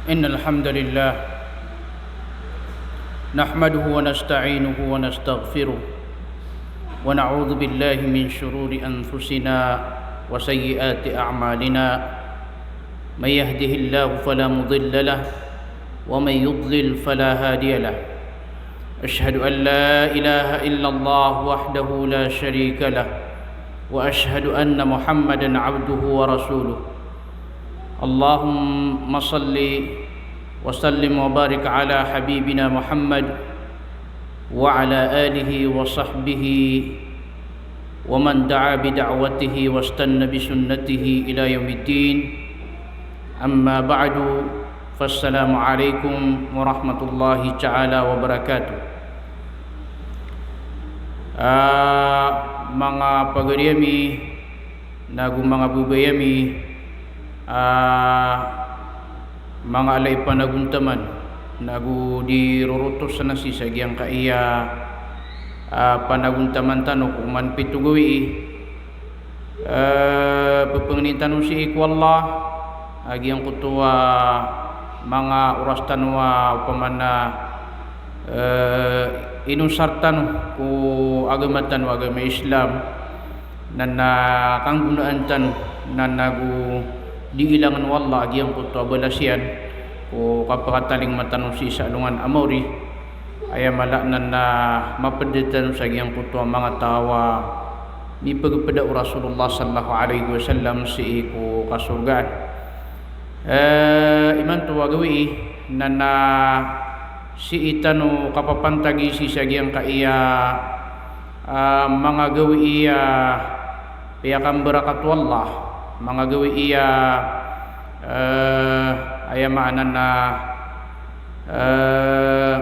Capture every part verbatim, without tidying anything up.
إن الحمد لله نحمده ونستعينه ونستغفره، ونعوذ بالله من شرور أنفسنا وسيئات أعمالنا. من يهده الله فلا مضل له، ومن يضلل فلا هادي له. أشهد أن لا إله إلا الله وحده لا شريك له، وأشهد أن محمدا عبده ورسوله. اللهم صل وسلم وبارك على حبيبنا محمد وعلى آله وصحبه ومن دعا بدعوته واستن بسنته إلى يوم الدين. أما بعد، فالسلام عليكم ورحمة الله تعالى وبركاته. Ah, manga pagari ami, nago manga babay ami, ah, manga ala i panagontaman, nago di rorotos na sii sa giyangkaya, ah, panagontaman tano ko oman pito gawii, eh, pepengnin tano sii ko Allah, a giyangkoto a manga oras tano a opama na, eh, inosar tano ko agama tano a agama Islam, na, na kanggonaan tano, na nago di ilangan o Allah a giyangkoto a balas iyan ko kapakatalingoma tano sii sa alongan a maori. Aya mala na, na maped tano sa giyangkoto a manga taw a mipegepeda o Rasulullah sallallahu alaihi wasallam sii ko kasorgaan. Eh, imanto a gawii na, na sii tano kapapantagi sii sa giyangkaya, ah, manga gawii a piyakambarakatan o Allah, manga gawii a, eh, aya maana na, eh,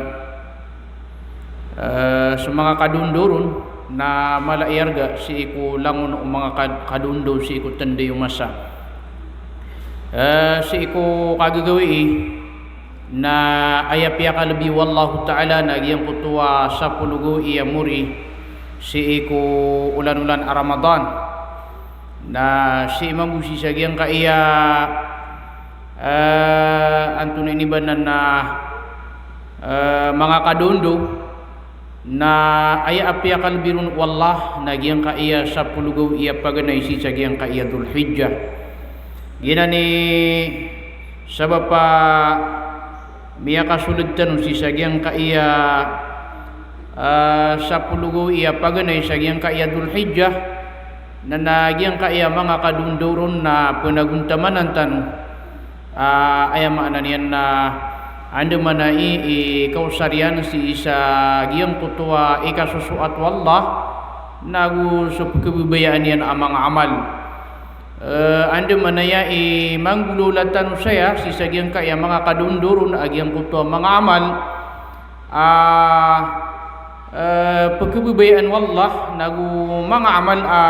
eh, so manga kadondoron na mala i arga sii ko langon o manga kad-, kadondon sii ko tenda o masa. Eh, sii ko kagagawii, na aya piyakalebi o Allahu Ta'ala na giyangkoto a sapolo gawii a mori sii ko olan-olan a Ramadan. Na sii mambo sii sa giyangkaya, eh, antonaa ini ba nan na, eh, manga kadondon, na aya a piyakalebi ron o Allah na giyangkaya sapolo gawii a paganay sii sa giyangkaya Dhul Hijjah. Giyanan i sabap a miyakasold tano sii sa giyangkaya, ah, sapolo gawii a paganay sa giyangkaya Dhul Hijjah, na, na giyangkaya manga kadondon ron na penagontamanan tano. Ah, aya maana niyan na andamanaya i, i kaosar iyan sii sa giyangkoto a ikasosoat o Allah, nago so pekebabayaan iyan a manga amal. Eh, andamanaya i manggolawla tano saya sii sa giyangkaya manga kadondon ron a giyangkoto a manga amal a, eh, pekebabayaan o Allah, nago manga amal a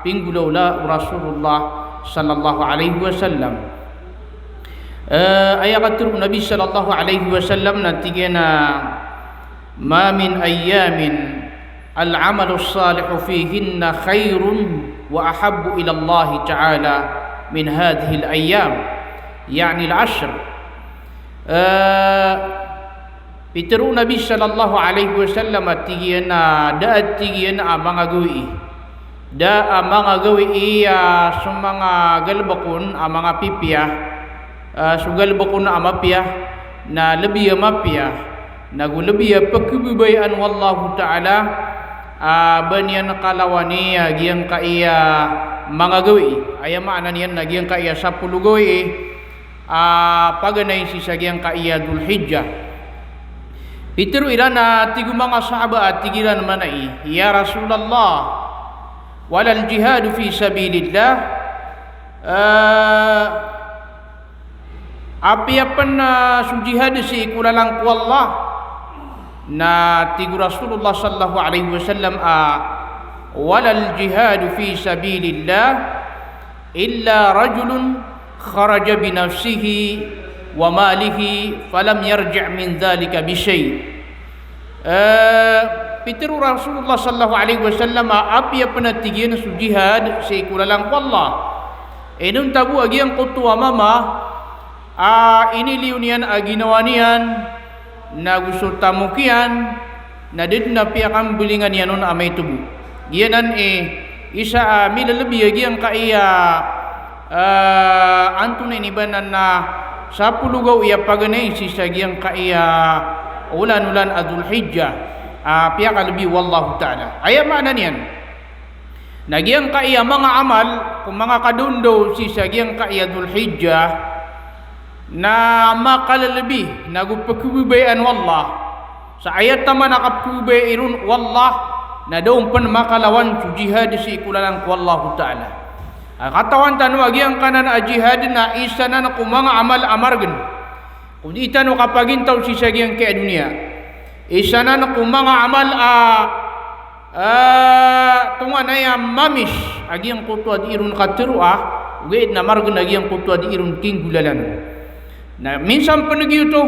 pinggolawla o Rasulullah sallallahu alaihi wasallam. Eh, aya katharo o Nabi sallallahu alaihi wasallam na tig iyan a, "Ma min ayyamin al-amalu as-salihu fihinna khairun wa ahabbu ila Allahi ta'ala min hadhihil ayyam," ya'ni al-ashr. Eh, pitharo o Nabi sallallahu alaihi wasallam a tig iyan a, da a tig iyan a manga gawii. Da a manga gawii a so manga galebek on a manga pipiya, eh, so galebek on a mapiya, na lebi a mapiya, nago lebi a pekebabayaan o Allahu Ta'ala, ah, ba niyan kalawani a giyangkaya manga gawii. Aya maana niyan na giyangkaya sapolo gawii a paganay sii sa giyangkaya Dhul Hijjah. Pitharo iran a tig o manga sahaba a tig iran manaya, "Ya Rasulullah, walal jihadu fi sabilillah?" Eh, apiya pen, ah, so jihad sii ko lalan ko Allah? Na tig o Rasulullah sallallahu alaihi wasallam a, "Walal jihadu fi sabilillah illa rajulun kharaja bi nafsihi wa malihi falam yarji' min dhalika bi shay'." Eh, pitharo o Rasulullah sallallahu alaihi wasallam a apiya pen a tig iyan so jihad sii ko lalan ko Allah, inonta bo a giyangkoto a mama a iniliyo niyan a ginawa niyan, nago so tamok iyan, na da dn a piyakambalingan iyan on a maito bo. Giyanan i isa a milalabi a giyangkaya, ah, antonaa ini ba nan a sapolo gawii a paganay sii sa giyangkaya olan-olan a Dhul Hijjah, ah, piyakalabi o Allahu Ta'ala. Aya maana niyan na giyangkaya manga amal ko manga kadaondaw sii sa giyangkaya Dhul Hijjah na makalalabi nago pkhababayaan o Allah. Sa aya taman a kapkhababayai ron o Allah na da on pn makalawan so jihad sii ko lalan ko Allahu Ta'ala. A katawan tano a giyangkanan a jihad na isa nan ko manga amal a margn ko dii tano kapagintaw sii sa giyangkaya doniya. Isa nan ko manga amal a, ah, tonganay a mamis a giyangkoto a dii ron katharoa, ogaid na margn a giyangkoto a dii ron kinggolalan. Na minsan pn giyoto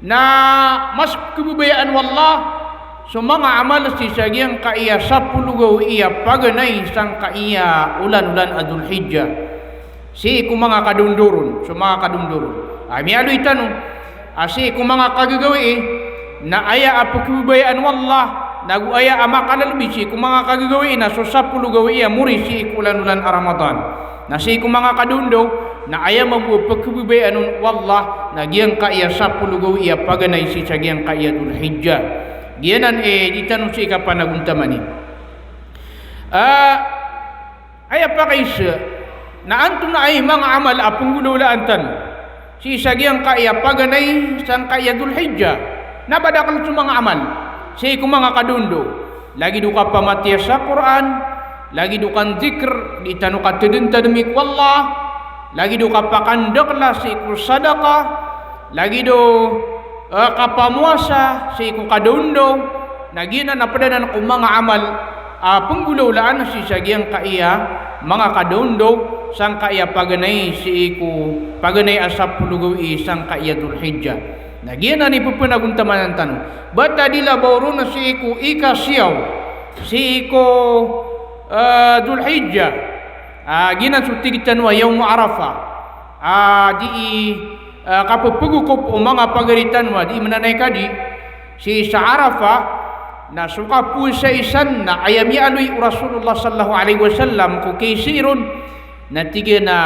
na mas pkhababayaan o Allah so manga amal sii sa giyangkaya sapolo gawii a paganay sangkaya olan-olan a Dhul Hijjah. Sii ko manga kadaondaw ron, so manga kadaondaw ron. A miyaaloy tano a sii ko manga kagagawii na aya a pkhababayaan o Allah, nago aya a makalalabi sii ko manga kagagawii na so sapolo gawii a mori sii ko olan-olan a Ramadan. Na sii ko manga kadaondaw na aya mambo a pkhababayaan on o Allah na giyangkaya sapolo gawii a paganay sii sa giyangkaya Dhul Hijjah. Giyanan i dii tano sii kapanagontamani. Ah, aya pakaiza na antonaa i manga amal a pnggolawlaan tano sii sa giyangkaya paganay sangkaya Dhul Hijjah. Na ba dakl so manga amal sii ko manga kadaondaw. Lagid o kapamatiya sa Qur'an, lagid o kandhikr, dii tano katadmtadmi ko Allah, lagid o kapakandakla sii ko sadaqah, lagid o, eh, kapamowasa sii ko kadaondaw, na giyanan a pd anan ko manga amal a pnggolawlaan sii sa giyangkaya manga kadaondaw sangkaya paganay sii ko paganay a sapolo gawii sangkaya Dhul Hijjah. Na giyanan i ppanagontamanan tano. Ba ta di labaw ron sii ko ikasiyaw sii ko, eh, Dhul Hijjah. Ah, giyanan so tig tano a Yawm Arafah. Ah, dii, ah, kapphagokop o manga pagari tano a dii mnanay kadi sii sa Arafah, na so kapowasai san na aya miyaaloy o Rasulullah sallallahu alaihi wasallam ko kiyaisii ron, na tig iyan a,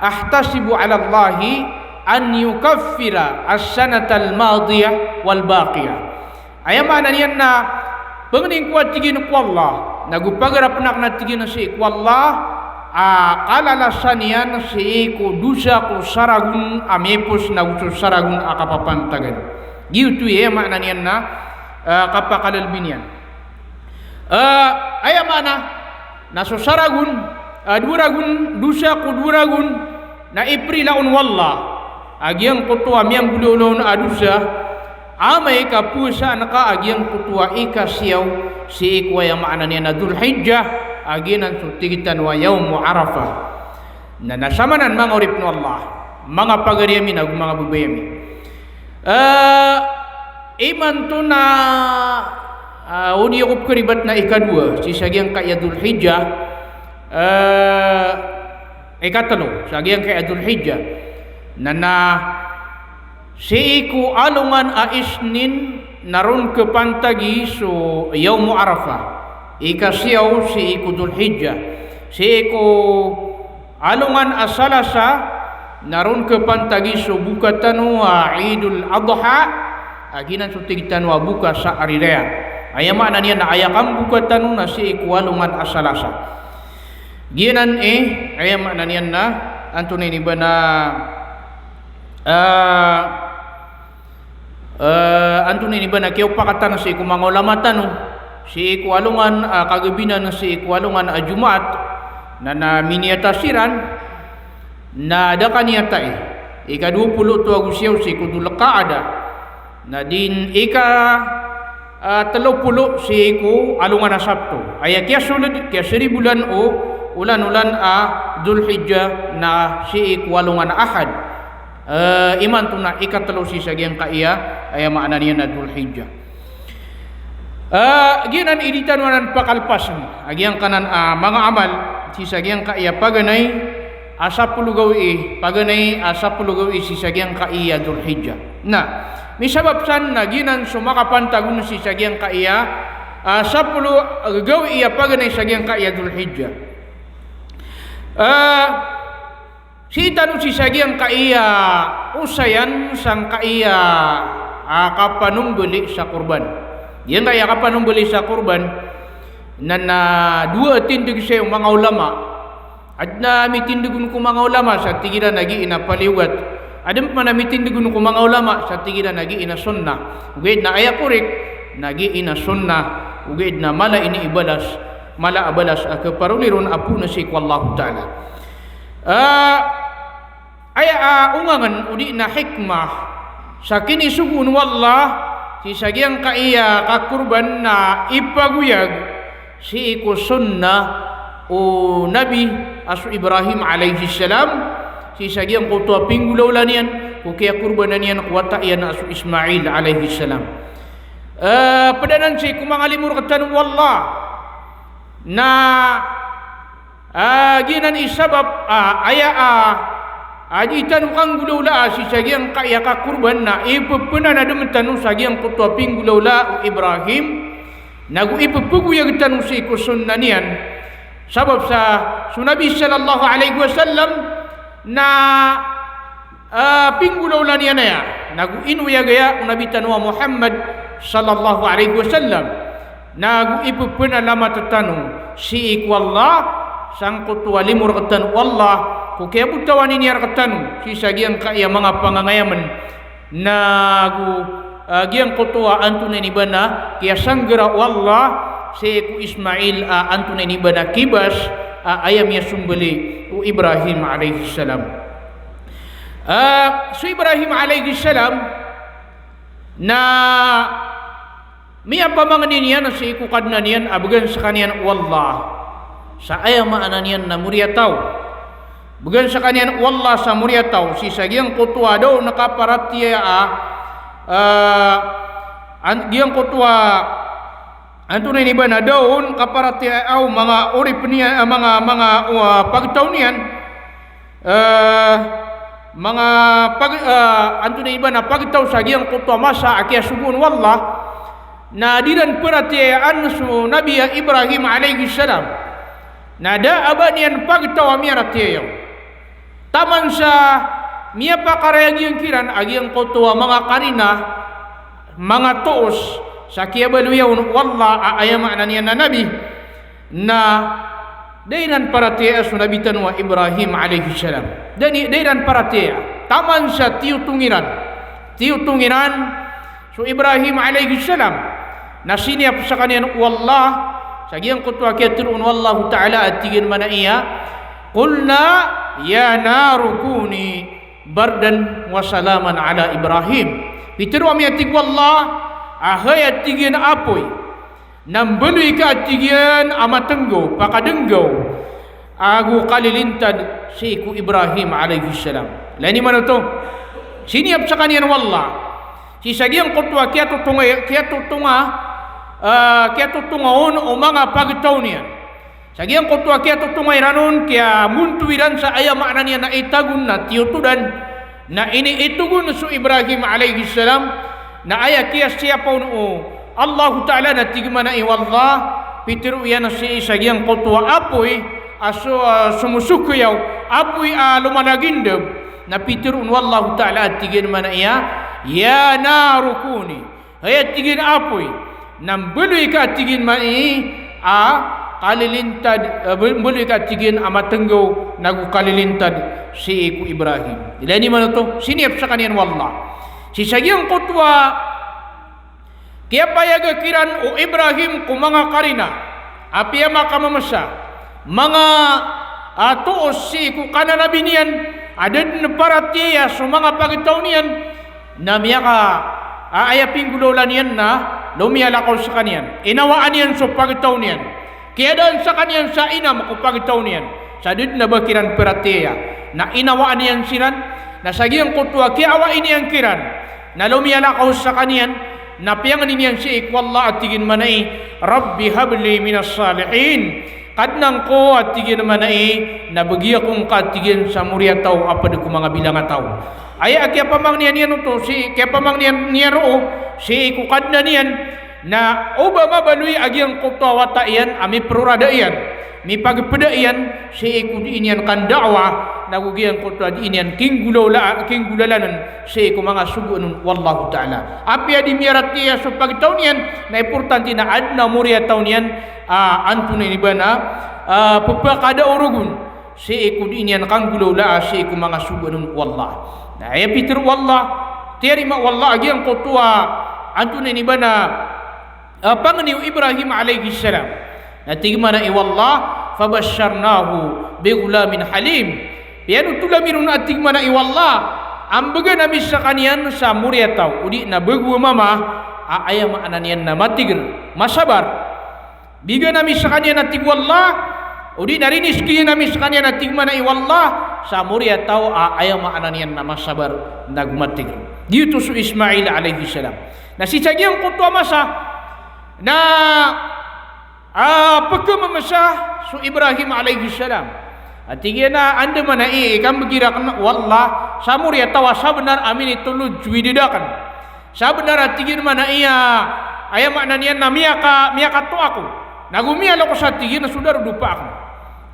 "Ahtasibu ala Allahi an yukaffira as-sanatal madiyah wal baqiyah." Aya maana niyan na, pangnin ko a tig iyan ko Allah, nago pagarapn akn a tig iyan sii ko Allah, a kalalasan iyan sii ko dosa ko saragon a miyapos nago so saragon a kapapantagan. Giyoto i aya maana niyan na, eh, kapakalalabi niyan. Eh, aya maana na so saragon, eh, dowa ragon, dosa ko dowa ragon, na iprila on o Allah a giyangkoto a miyanggolawla on a dosa, amay ka powasaan ka a giyangkoto a ikasiyaw sii ko aya maana niyan a Dhul Hijjah, a giyanan so tig tano a Yawm Arafah. Na, na samanan manga oripn o Allah, manga pagari ami nago manga babay ami. Eh, imanto na, ah, odi ako pkharibat na ikadowa sii sa giyangkaya Dhul Hijjah, eh, ikatlo sa giyangkaya Dhul Hijjah. Na, na sii ko alongan a Isnin na ron khapantagi so Yawm Arafah. Ikasiyaw sii ko Dhul Hijjah. Sii ko alongan a Salasa na ron khapantagi so boka tano a Eidul Adha, a giyanan so tig tano a boka sa Hari Raya. Aya maana niyan na aya kamboka tano na sii ko alongan a Salasa. Giyanan i, aya maana niyan na, antonaa ini ba na, ah, Eh, antonaa ini ba na kiyaopakatan sii ko manga ulama tano, sii ko alongan, ah, kagabinan sii ko alongan a Jumaat, na, na miniyata siran, na da kaniyatai. Ika dowa polo oto ago siyaw sii ko Dhul Qa'dah. Na di ika, ah, telo polo sii ko alongan a Sabto. Aya kiyasold, kiyasaribolan o olan-olan a Dhul Hijjah na sii ko alongan a Ahad. Eh, imanto na ikatlo sii sa giyangkaya, aya maana niyan na Dhul Hijjah. Eh, giyanan i di tano anan pakalpasn a giyangkanan a manga amal sii sa giyangkaya paganay a sapolo gawii, paganay a sapolo gawii sii sa giyangkaya Dhul Hijjah. Na misabap san na giyanan so makapantag on sii sa giyangkaya a sapolo gawii a paganay sa giyangkaya Dhul Hijjah. Ah, sii tano sii sa giyangkaya osayan sangkaya a kapanombali sa korban. Giyangkaya kapanombali sa korban na, na dowa a tindg sii o manga ulama. Adn a mitindg on ko manga ulama sa tig iran a giya ina paliyogat. Adn pman a mitindg on ko manga ulama sa tig iran a giya ina sunnah. Ogaid na aya korek na giya ina sunnah. Ogaid na mala ini i balas, mala a balas a kaparoli ron a poon sii ko Allahu Ta'ala. Ah, aya a ongangen odi na hikmah sa kinisogoon o Allah sii sa giyangkaya kakorban na ipagoyag sii ko sunnah o Nabi a so Ibrahim alayhis salam, sii sa giyangkoto a pinggolawla niyan ko kiyakorbanan iyan ko wata iyan a so Ismail alayhis salam. Eh, pd anan sii ko manga limo rktano o Allah. Na, ah, giyanan i sabap, ah, aya, ah, a di tano kanggolawlaa sii sa giyangkaya kakorban na ipphanaadm tano sa giyangkoto a pinggolawla o Ibrahim, nago ipphagoyag tano sii ko sunnah niyan. Sabap sa so Nabi sallallahu alayhi wasallam na, ah, pinggolawla niyan aya, nago inoyag aya o Nabi tano a Muhammad sallallahu alayhi wasallam, nago ipphanaalamat tano sii ko Allah sangkoto a limo rktano o Allah ko kiyabotawan iyan rktano sii sa giyangkaya manga pangangayamn, nago, ah, giyangkoto a antonaa ini ba na kiyasanggara o Allah sii ko Ismail a antonaa ini ba na kibas a aya miyasombali o Ibrahim alayhis salam. Ah, so Ibrahim alayhis salam na miyapamangni niyan sii ko Kadnan iyan a bgan skaniyan o Allah sa aya maana niyan na moriyataw. Bgan skaniyan o Allah sa moriyataw sii sa giyangkoto a da on kaparatiyaya, ah, an-, giyangkoto a antonaa ini ba na da on kaparatiyaya o manga oripn iyan, ah, manga, manga, ah, pagtaw niyan. Eh, manga pag-, eh, antonaa ini ba na pagtaw sa giyangkoto a masa a kiyasogoon o Allah, na di ran paratiyayaan so Nabi a Ibrahim alayhis salam. Na da a ba niyan pagtaw a miyaratiyaya on. Taman sa miyapakarayag iyan kiran a giyangkoto a manga karina, manga toos sa kiyabaloya on o Allah a aya maana niyan na nabi. Na da iran paratiyaya so Nabi tano a Ibrahim alayhis salam. Da ni, da iran paratiyaya. Taman sa tiyotong iran. Tiyotong iran so Ibrahim alayhis salam. Na siniyap skaniyan o Allah sa giyangkoto a kiyatharoon o Allahu Ta'ala a tig iyan manaya, "Qulna ya naru kuni bardan wa salaman ala Ibrahim." Pitharo ami a tig o Allah, a hay a tig iyan a apoy, na mbaloy ka a tig iyan a matnggaw, pakadnggaw, ago kalilintad sii ko Ibrahim alayhis salam. Ilay niyo man oto, siniyap skaniyan o Allah sii sa giyangkoto a kiyatotonga, kiyatotonga, ah, kiyatotonga on o manga pagtaw niyan. Sa giyangkoto a kiyatotonga iran on, kiyamonto iran sa aya maana niyan na itagon na tiyotodan, na initogon so Ibrahim alayhis salam, na aya kiyasiyapa on o Allahu Ta'ala na tig manaya o Allah, pitharo iyan sii sa giyangkoto a apoy a so, ah, somosokayaw, apoy a lomalagindg, na pitharo o Allahu Ta'ala a tig iyan manaya, "Ya naru kuni." Hay a tig iyan a apoy, na mbaloy ka a tig iyan manaya a kalilintad, eh, mbaloy ka a tig iyan a matnggaw nago kalilintad sii ko Ibrahim. Ilay niyo man oto, siniyap skaniyan o Allah. Sii sa giyangkoto a kiyapayaga kiran o Ibrahim ko manga karina a piyamakamamasa, manga, ah, toos sii ko kananabi niyan, a da dn paratiyaya so manga pagtaw niyan, na miyaka, ah, aya pinggolawla niyan na lomiyalakaw skaniyan. Inawaan iyan so pagtaw niyan. Kiyadaan skaniyan sa inam ko pagtaw niyan. Sa da dn a ba kiran paratiyaya. Na inawaan iyan siran, na sa giyangkoto a kiyaawai niyan kiran, na lomiyalakaw skaniyan, na piyangni niyan sii ko Allah a tig iyan manaya, "Rabbi habli minas salihin." Kadnan ko, a tig iyan, mana i, na bgi ako ngka, a tig iyan, sa moriyataw a pd ko manga bilangataw. Aya a kiyapamangnian iyan oto, sii, kiyapamangnian iyan roo, sii ko Kadnan iyan, na oba mabaloy a giyangkoto a wata iyan a miprorada iyan, mipagpda iyan, sii ko dii niyan kanda'wa, nago giyangkoto a dii niyan kinggolawla-, kinggolalanan, sii ko manga sogoan on o Allahu Ta'ala. Apiya di miyaratiyaya so pagtaw niyan, na importante na adn a moriyataw niyan, a, antonaa ini ba na, a, pphakadaorog on, sii ko dii niyan kanggolawlaa, sii ko manga sogoan on o Allah. Na aya pitharo o Allah, tiyarima o Allah a giyangkoto a, antonaa ini ba na, a, pangni o Ibrahim alayhis salam. Na tig mana i o Allah, "Fabashsharnahu bi ghulamin halim." Piyanotola mi ron, a tig mana i o Allah, a mbgan ami skaniyan sa moriyataw, odi na bago a mama, a aya maana niyan na matigr, masabar. Bigan ami skaniyan, a tig o Allah, odi na riniskiyan ami skaniyan, a tig mana i o Allah, sa moriyataw a aya maana niyan na masabar, nago matigr. Giyoto so Ismail alayhis salam. Na sii sa giyangkoto a masa, na, a, pkhamamsa so Ibrahim alayhis salam. A tig iyan a, anda mana i, ikambgi rakn o Allah, sa moriyataw a sabnar a minitolod so idad akn. Sabnar, a tig iyan, mana i, a, aya maana niyan na miyaka-, miyakatoa ako. Nago miyaloks, a tig iyan, so darodopa akn.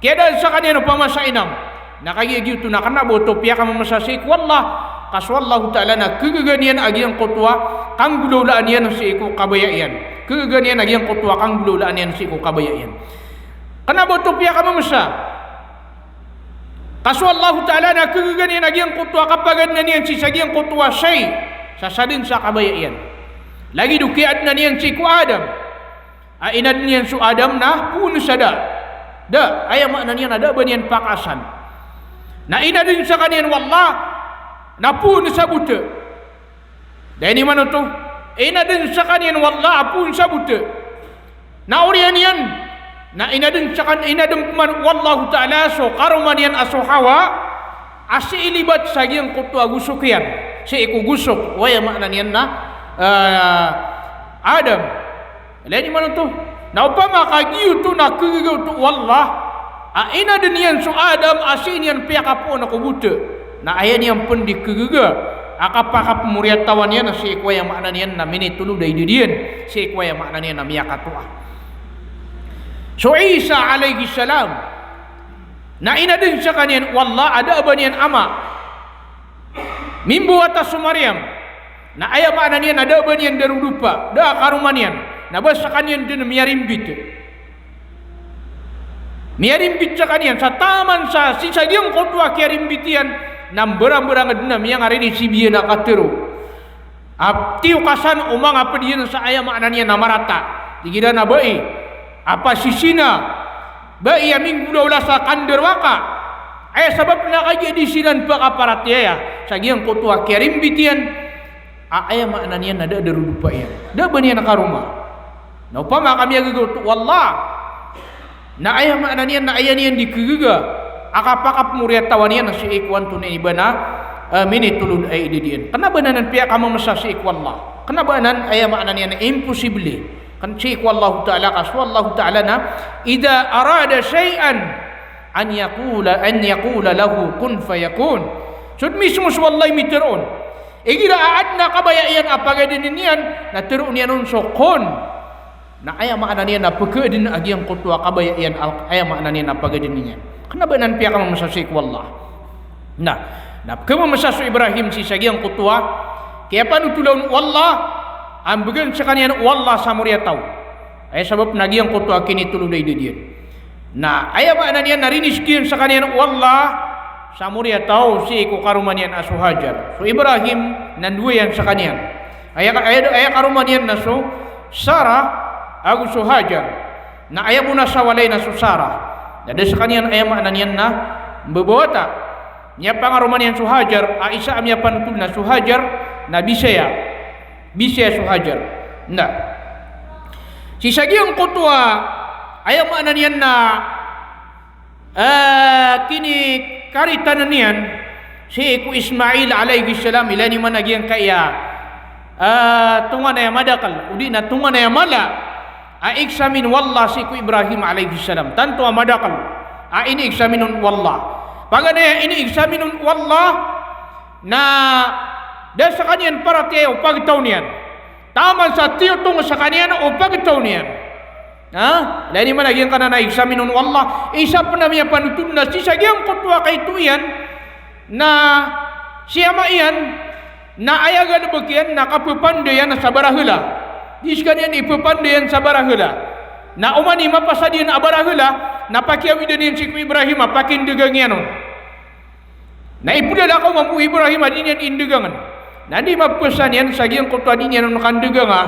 Kiyadaan skaniyan opama sa inam. Na kagiya giyoto na kna ba oto piyakamamsa sii ko Allah. Ka so Allahu Ta'ala na khagaga niyan a giyangkoto a kanggolawlaan iyan sii ko kabaya iyan. Khagaga niyan a giyangkoto a kanggolawlaan iyan sii ko kabaya iyan. Kna ba oto piyakamamsa. Ka so Allahu Ta'ala na khagaga niyan a giyangkoto a kapagadnan iyan sii sa giyangkoto a shay, sa sadn sa kabaya iyan. Lagid o kiyaadnan iyan sii ko Adam. A inadn iyan so Adam na poon sa da. Da, aya maana niyan na da a ba niyan pakasan. Na inadn skaniyan o Allah na poon sa bota. Da ini manoto, inadn skaniyan o Allah a poon sa bota. Na oriyan iyan, na inadn skan-, inadn pman o Allahu Ta'ala so karoma niyan a so Hawa, a sii libat sa giyangkoto a gosok iyan, sii ko gosok o aya maana niyan na, eh, Adam. Ilay niyo man oto. Na opama ka giyoto na khagaga oto o Allah, a inadn iyan so Adam a sii niyan piyakapoon ko bota. Na aya niyan pn di khagaga a kapakapmoriyatawan iyan sii ko aya maana niyan na minitolod a idad iyan, sii ko aya maana niyan na miyakatoa. So Isa alayhis salam, na inadn skaniyan o Allah a da a ba niyan ama. Mimbawata so Maryam. Na aya maana niyan na da a ba niyan darodopa, da a karoma niyan, na ba skaniyan dn miyarimbit. Miyarimbit skaniyan, sa taman sa, sii sa giyangkoto a kiyarimbit iyan, na mbarangbarang dn a miyangaririsibi iyan a katharo. A tiyokasan o manga pd iyan sa aya maana niyan na marata. Tig iran a bai a pasisina, bai a minggolawla sa kandarowaka. Aya sabap na kagiya di siran pakaparatiyaya sa giyangkoto a kiyarimbit iyan, a aya maana niyan na da a darodopa iyan, da a ba niyan karoma. Na opama ka miyagaga oto o Allah, na aya maana niyan na aya niyan di khagaga a kapakapmoriyatawan iyan sii ko antonaa i ba na, eh, minitolod a idad iyan. Kna ba anan piyakamamsa sii ko Allah. Kna ba anan, aya maana niyan na imposible. Kan sii ko Allahu Ta'ala, ka so Allahu Ta'ala na, "Idha arada shay'an an yaqula, an yaqula lahu kun fayakun." So mismo so Allah i mitharo on. Igira a adn a kabaya iyan a pagadn iyan, na tharoon iyan on so kun. Na aya maana niyan na pkhaadn a giyangkoto a kabaya iyan, a, aya maana niyan na pagadn iyan. Kna ba anan piyakamamsa sii ko Allah. Na, na pkhamamsa so Ibrahim sii sa giyangkoto a kiyapanotola on o Allah, a mbgan skaniyan o Allah sa moriyataw. Aya sabap na giyangkoto a kinitolod a idad iyan. Na aya maana niyan na riniskiyan skaniyan o Allah sa moriyataw sii ko karoma niyan a so Hajar. So Ibrahim na ndowa iyan skaniyan. Aya, aya, aya karoma niyan na so Sarah ago so Hajar. Na aya bo na sa walay na so Sarah. Na da skaniyan, aya maana niyan na mbabawata. Miyapangaroma niyan so Hajar, a isa a miyapanotol na so Hajar na bisaya. Bisaya so Hajar. Na sii sa giyangkoto a, aya maana niyan na, eh, kinikaritanan iyan sii ko Ismail alayhis salam, ilay niyo man a giyangkaya, eh, tonganay a madakl, odi na tonganay a mala. a examine o Allah sii ko Ibrahim alayhis salam. Tanto a madakel a ini-examine on o Allah. Paganay a ini-examine on o Allah na da sekaniyan paratiyaya o pagtaw niyan. Taman sa tiyotong sekaniyan o pagtaw niyan. Ha? Ilay niyo man a giyangkanan a examine on o Allah. Isa pen a miyapanothol na sii sa giyangkoto a kaito iyan na si ama iyan na aya galebek iyan na kapepandayan sa barahela. Di sekaniyan ipepandayan sa barahela. Na oman i mapasad iyan a barahela, na pakiyawidan iyan sii ko Ibrahim a pakindegang iyan on. Na ipedalakaw mambo o Ibrahim a di niyan indegangen. Na di mapesan iyan sa giyangkoto a di niyan on kandeganga,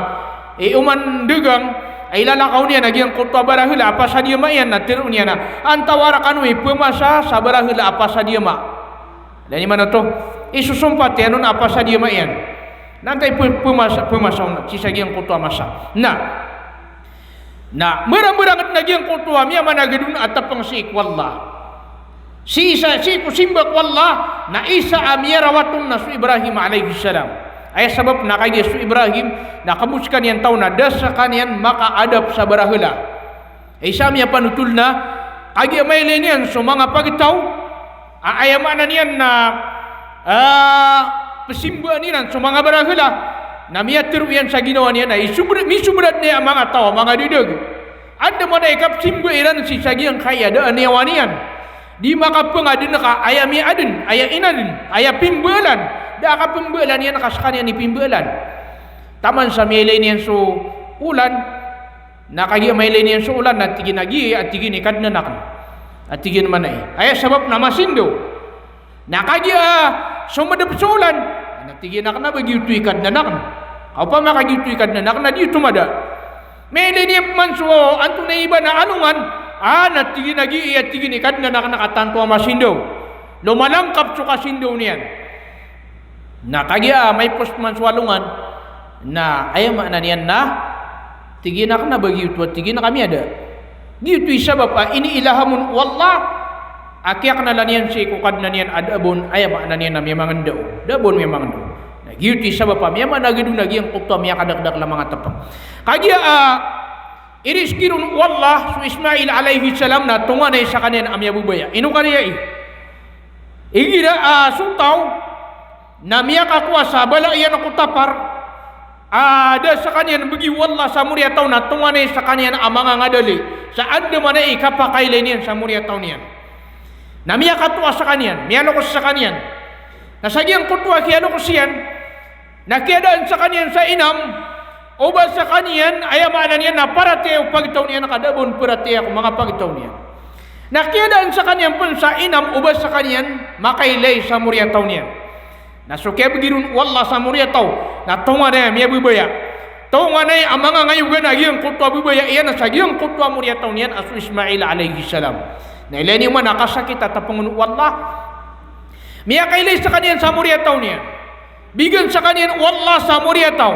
i oman degang, a ilalakaw niyan a giyangkoto a barahela a pasad i ama iyan na teroon iyan a, antawaa rekano i pemasa sa barahela a pasad i ama. Ilay niyo man oto, isosompat iyan on a pasad i ama iyan. Na antaa i pe-, pemasa, pemasa on sii sa giyangkoto a masa. Na, na, merang-merang den a giyangkoto a miyamanagad on a tepeng sii ko Allah. Sii sa, sii ko simba ko Allah, na isa a miyarawat on na so Ibrahim alayhis salam. Aya sabap na kagiya so Ibrahim, na kabo sekaniyan taw na da sekaniyan makaadap sa barahela. Isa a miyapanothol na, kagiya mailay niyan so manga pagtaw, a, aya maana niyan na, a, pesimbaan iran so manga barahela, na miyatero iyan sa ginawa niyan na isobra-, misobra den a manga taw a manga dedag. Andamanaya i kapesimba iran sii sa giyangkaya da a niyawa niyan. Di makapengaden ka aya miyaaden, aya inaden, aya pimbaalan, da a kapembaalan iyan ka sekaniyan i pimbaalan. Taman sa miyailay niyan so olan, na kagiya mailay niyan so olan na tig iyan a giya, a tig iyan, i Kadnan aken. A tig iyan manay. Aya sabap na masindaw. Na kagiya somedep so olan, na tig iyan a kena ba giyoto i Kadnan aken. Ka opama ka giyoto i Kadnan aken na di oto mada. Mailay niyan man so antonaa i ba na alongan, a, na tig iyan a giya, tig iyan, i Kadnan aken ka tanto a masindaw. Lomalangkap so kasindaw niyan. Na kagiya maipos man so alongan, na aya maana niyan na, tig iyan a kena ba giyoto a tig iyan a ka miyada. Giyoto i sabap a iniilham on o Allah, a kiyakenalan iyan sii ko Kadnan iyan a da a ba on, aya maana niyan na, miyamangendao. Da a ba on miyamangendao. Na giyoto i sabap a miyamanagad on a giyangkoto a miyakadakdakel a manga tepeng. Kagiya, a, irizki ron o Allah so Ismail alayhis salam na tonganay sekaniyan a miyababaya. Ino kariya i? Igira, a, so taw na miyakakowa sa bala iyan ko tapar, a, da sekaniyan begi o Allah sa moriyataw na tonganay sekaniyan a manga ngadali sa andamanaya i kapakailay niyan sa moriyataw niyan. Na miyakatowa sekaniyan, miyalokes sekaniyan. Na sa giyangkoto a kiyalokes iyan, na kiyadaan sekaniyan sa inam, o ba sekaniyan, aya maana niyan na paratiyaya o pagtaw niyan ka da a ba on paratiyaya ko manga pagtaw niyan. Na kiyadaan sekaniyan pen sa inam, o ba sekaniyan makailay sa moriyataw niyan. Na so kiyabegi ron o Allah sa moriyataw na tonganay a miyababaya. Tonganay a manga ngayogan a giyangkoto a babaya iyan sa giyangkoto a moriyataw niyan a so Ismail alayhis salam. Na ilay niyo man a kasakit a tepeng on o Allah. Miyakailay sekaniyan sa moriyataw niyan. Bigan sekaniyan o Allah sa moriyataw.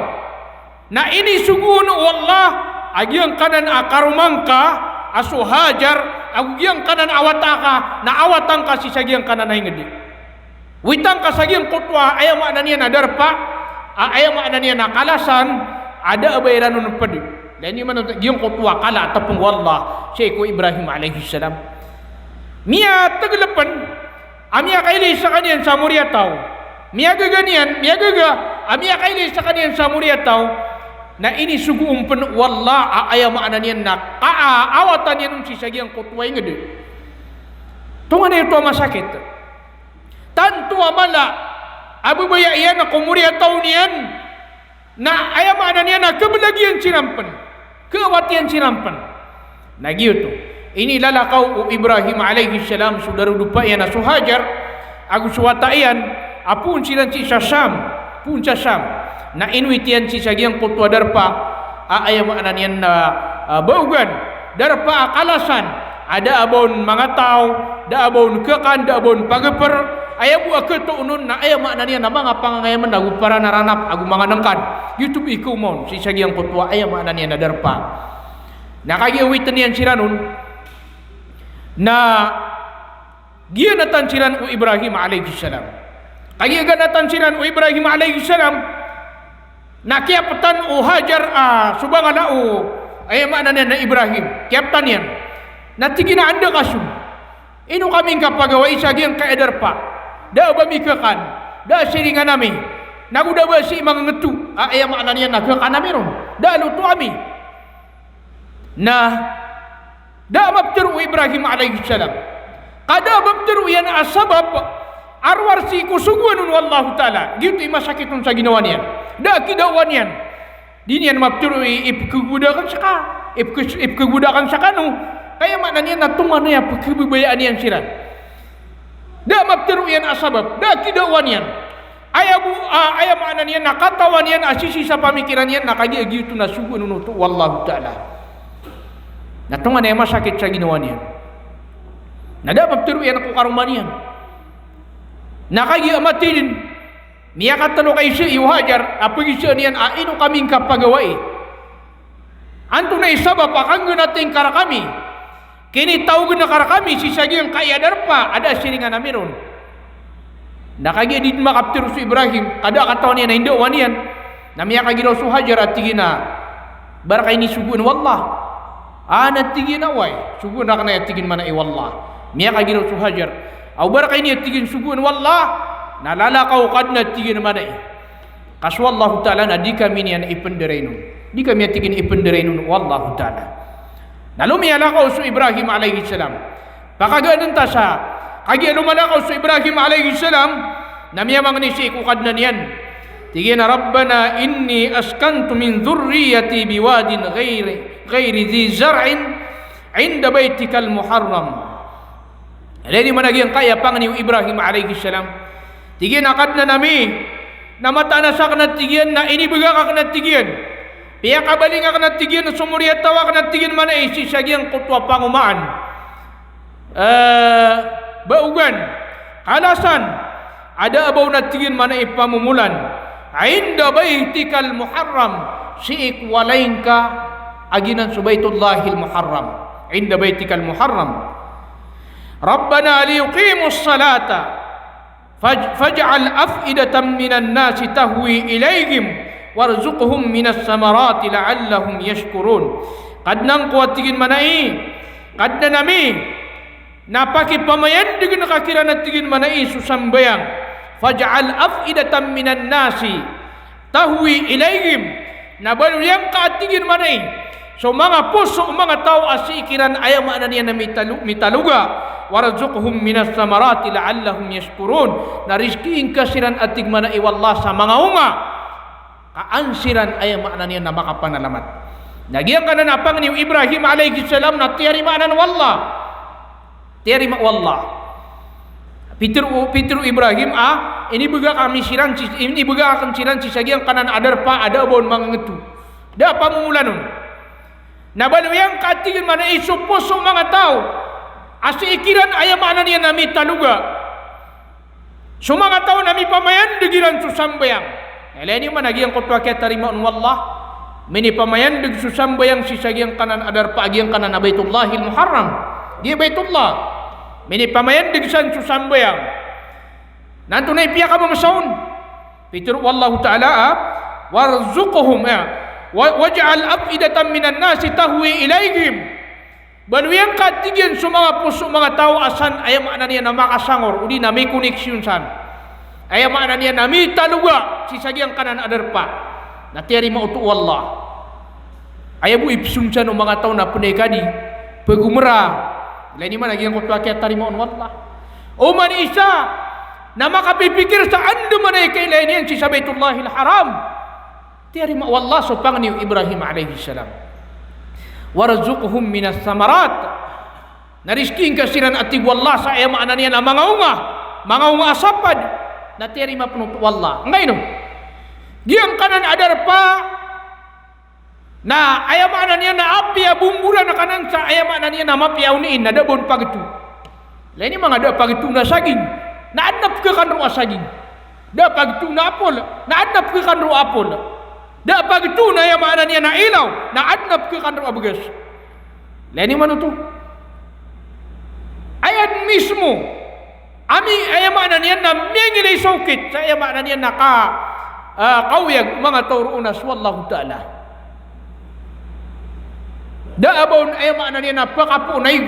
Na inisogo on o Allah a giyangkanan a karoma ngka a so Hajar, ago giyangkanan a wata ka, na awatan ka sii sa giyangkanan a inged. Witan ka sa giyangkoto a aya maana niyan a darpa, a aya maana niyan a kalasan, a da a ba iran on ped. Ilay niyo man oto, giyangkoto a kala a tepeng o Allah sii ko Ibrahim alayhis salam. Miyategelepen a miyakailay sekaniyan sa moriyataw. Miyagaga niyan, miyagaga a miyakailay sekaniyan sa moriyataw. Na inisogo on pen o Allah a aya maana niyan na kaawatan iyan on sii sa giyangkoto a inged. Tonganay oto a masakit. Tanto a mala a babaya iyan ko moriyataw niyan, na aya maana niyan na kebelag iyan siran pen, keawat iyan siran pen. Na giyoto, inilalakaw o Ibrahim alayhis salam so darodopa iyan a so Hajar ago so wata iyan a poon siran sii sa Sham, poon sa Sham. Na inowit iyan sii sa giyangkoto a darpa a aya maana niyan na, a, baogan, darpa a kalasan, a da a ba on manga taw, da a ba on kekan, da a ba on pageper, aya bo a ketoon on na aya maana niyan na manga pangangayamen ago paranaranap ago manga nengkan. Giyoto bo i kaoma on sii sa giyangkoto a aya maana niyan na darpa. Na kagiya owiten iyan siran on, na giyanatan siran o Ibrahim alayhis salam. Kagiya ganatan siran o Ibrahim alayhis salam, na kiyapetan o Hajar, a, so bangala o, Aya maana niyan na Ibrahim, kiyaptan iyan. Na tig iyan a anda ka so? Ino kami ngka pagawai sa giyangkaya darpa? Da a ba mi khakan, da a siringan ami. Nago da a ba sii mangngto a, aya maana niyan na khakan ami ron. Da a loto ami. Na da a maptharo o Ibrahim alayhis salam. Ka da a maptharo iyan a sabap a rowar sii ko sogoan on o Allahu Ta'ala. Giyoto i masakit on sa ginawa niyan. Da a kidaowan iyan. Di niyan maptharo i, ipkhagoda akn ska, ipkh-, ipkhagoda akn skano. Ka aya maana niyan na tonganay a pkhababayaan iyan siran. Da a maptharo iyan a sabap, da a kidaowan iyan. Aya bo, a, aya maana niyan na katawan iyan a sisii sa pamikiran iyan na kagiya giyoto na sogoan on oto o Allahu Ta'ala. Na tonganay a masakit sa ginawa niyan. Na da a maptharo iyan ko karoma niyan. Na kagiya mathay dn, miyakatlo ka isa i o Hajar a pagizaan iyan a ino kami ngka pagawai. Antonaa i sabap a kanggnatn ka rkami, kinitaogn ka rkami sii sa giyangkaya darpa a da a siringan ami ron? Na kagiya di dn makaptharo so Ibrahim, ka da a katawan iyan a indaowan iyan, na miyakagiraw so Hajar a tig iyan a, ba rka ini sogoan o Allah? A, na tig iyan a oway, sogoan rakn aya tig iyan manay o Allah. Miyakagiraw so Hajar a, o ba rka ini a tig iyan sogoan o Allah? Na lalakaw ka dn a tig iyan manay. Ka so Allahu Ta'ala na di kami niyan ipndarainon. Di kami a tig iyan ipndarainon o Allahu Ta'ala. Na lomiyalakaw so Ibrahim alayhis salam. Pakagann ta sa, kagiya lomalakaw so Ibrahim alayhis salam, na miyamangni sii ko Kadnan iyan. Tig iyan a, "Rabbana inni askantu min dhurriyyati biwadin ghayri, ghayri dhi zar'in inda baytikal muharram." Ilay niyo man a giyangkaya pangni o Ibrahim alayhis salam. Tig iyan a, "Kadnan ami, na mataan a sakn a tig iyan na inibgak akn a tig iyan, piyakabaling akn a tig iyan, somoriyataw akn a tig iyan manay sii sa giyangkoto a pangomaan, eh, baogan, kalasan, a da a ba on a tig iyan manay pamomolan, inda baytikal muharram, sii ko walay ngka a giyanan so Baytullahil Muharram, inda baytikal muharram. Rabbana liyuqimus salata, faj-, faj'al af'idatan minan nasi tahwi ilayhim, warzuqhum minas samarati la'allahum yashkurun." Kadnan ko a tig iyan manay, Kadnan ami, na pakipamayandgn ka kiran a tig iyan manay so sambayang. Faj'al af'idatan minan nasi tahwi ilayhim. Na baloy angka a tig iyan manay so manga poso o manga taw a sii kiran, aya maana niyan na mitalo-, mitaloga. Warzuqhum minas samarati la'allahum yashkurun. Na rizkii ngka siran a tig manay o Allah sa manga onga, ka an siran, aya maana niyan na makapanalamat. Na giyangkanan a pangni o Ibrahim alayhis salam na tiyarima anan o Allah. Tiyarima o Allah. Pitharo, pitharo o Ibrahim a, inibgak ami siran si, inibgak akn siran sii sa giyangkanan a darpa a da a ba on mangngto, da a pamomolan on. Na baloy angka a tig iyan manay so poso o manga taw a sii kiran, aya maana niyan na mitaloga so manga taw na mipamayandg iran so sambayang. Ilay niyo man a giyangkoto a kiyatarimaa on o Allah. Minipamayandg so sambayang sii sa giyangkanan a darpa a giyangkanan a Baytullahil Muharram. Giya Baytullah. Minipamayandg san so sambayang. Na antonaa i piyakababasa on? Pitharo o Allahu Ta'ala a, warzuqhum, ya. Wa-, waj'al af'idatan minan nasi tahwi ilayhim. Baloy angka a tig iyan so manga poso o manga taw a san, aya maana niyan na makasangor, odi na mikoniksyon san, aya maana niyan na mitaloga sii sa giyangkanan a darpa. Na tiyarima oto o Allah. Aya bo i pzong san o manga taw na pnay ka di pagomra. Ilay niyo man a giyangkoto a kiyatarimaa on o Allah. Oman i isa na makapipikir sa anda manay i kailay niyan sii sa Baytullahil Haram. Tiyarima o Allah so pangni o Ibrahim alayhis salam. Warzuqhum minas samarat. Na rizkii ngka siran a tig o Allah sa, aya maana niyan na manga onga, manga onga a sapad. Na tiyarima pn oto o Allah. Angkaino? Giyangkanan a darpa na aya maana niyan na apiya bomboran ka anan sa, aya maana niyan na mapiya oniin, na da a ba on pagto. Ilay niyo man a da a pagto na saging, na adn a pkhakan roo a saging. Da a pagto na apol, na adn a pkhakan roo a apol. Da a pagto na, aya maana niyan na ilaw, na adn a pkhakan roo a bgas. Ilay niyo man oto. Aya dn mismo a mi-, aya maana niyan na miyangilay sa okit, sa aya maana niyan na ka, ah, kaoyag o manga taw roo na so Allahu Ta'ala. Da a ba on, aya maana niyan na, pakapoon a ig.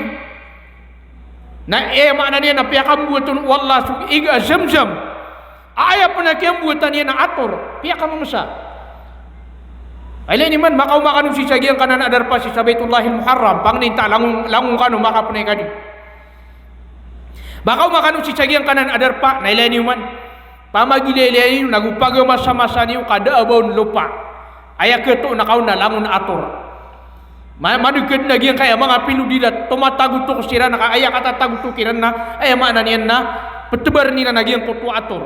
Na aya maana niyan na piyakambowaton o Allah so ig a Zamzam. Aya pn a kiyambowatan iyan na ator, piyakamamsa. Ilay niyo man, makaoma kano sii sa giyangkanan a darpa sii sa Baitullahil Muharram, pangnin ta langon, langon kano makapnay kadi. Makaoma kano sii sa giyangkanan a darpa, na ilay niyo man. Pamagilaylay niyo, nago pagamasamasa niyo ka da a ba on lopa. Aya katoon a kaon na langon ator. Ma-, maneged na giyangkaya manga pilodila, tomatagotok siran, ka aya katatagotok iran na, aya maana niyan na, ptbarn iran a giyangkoto a ator.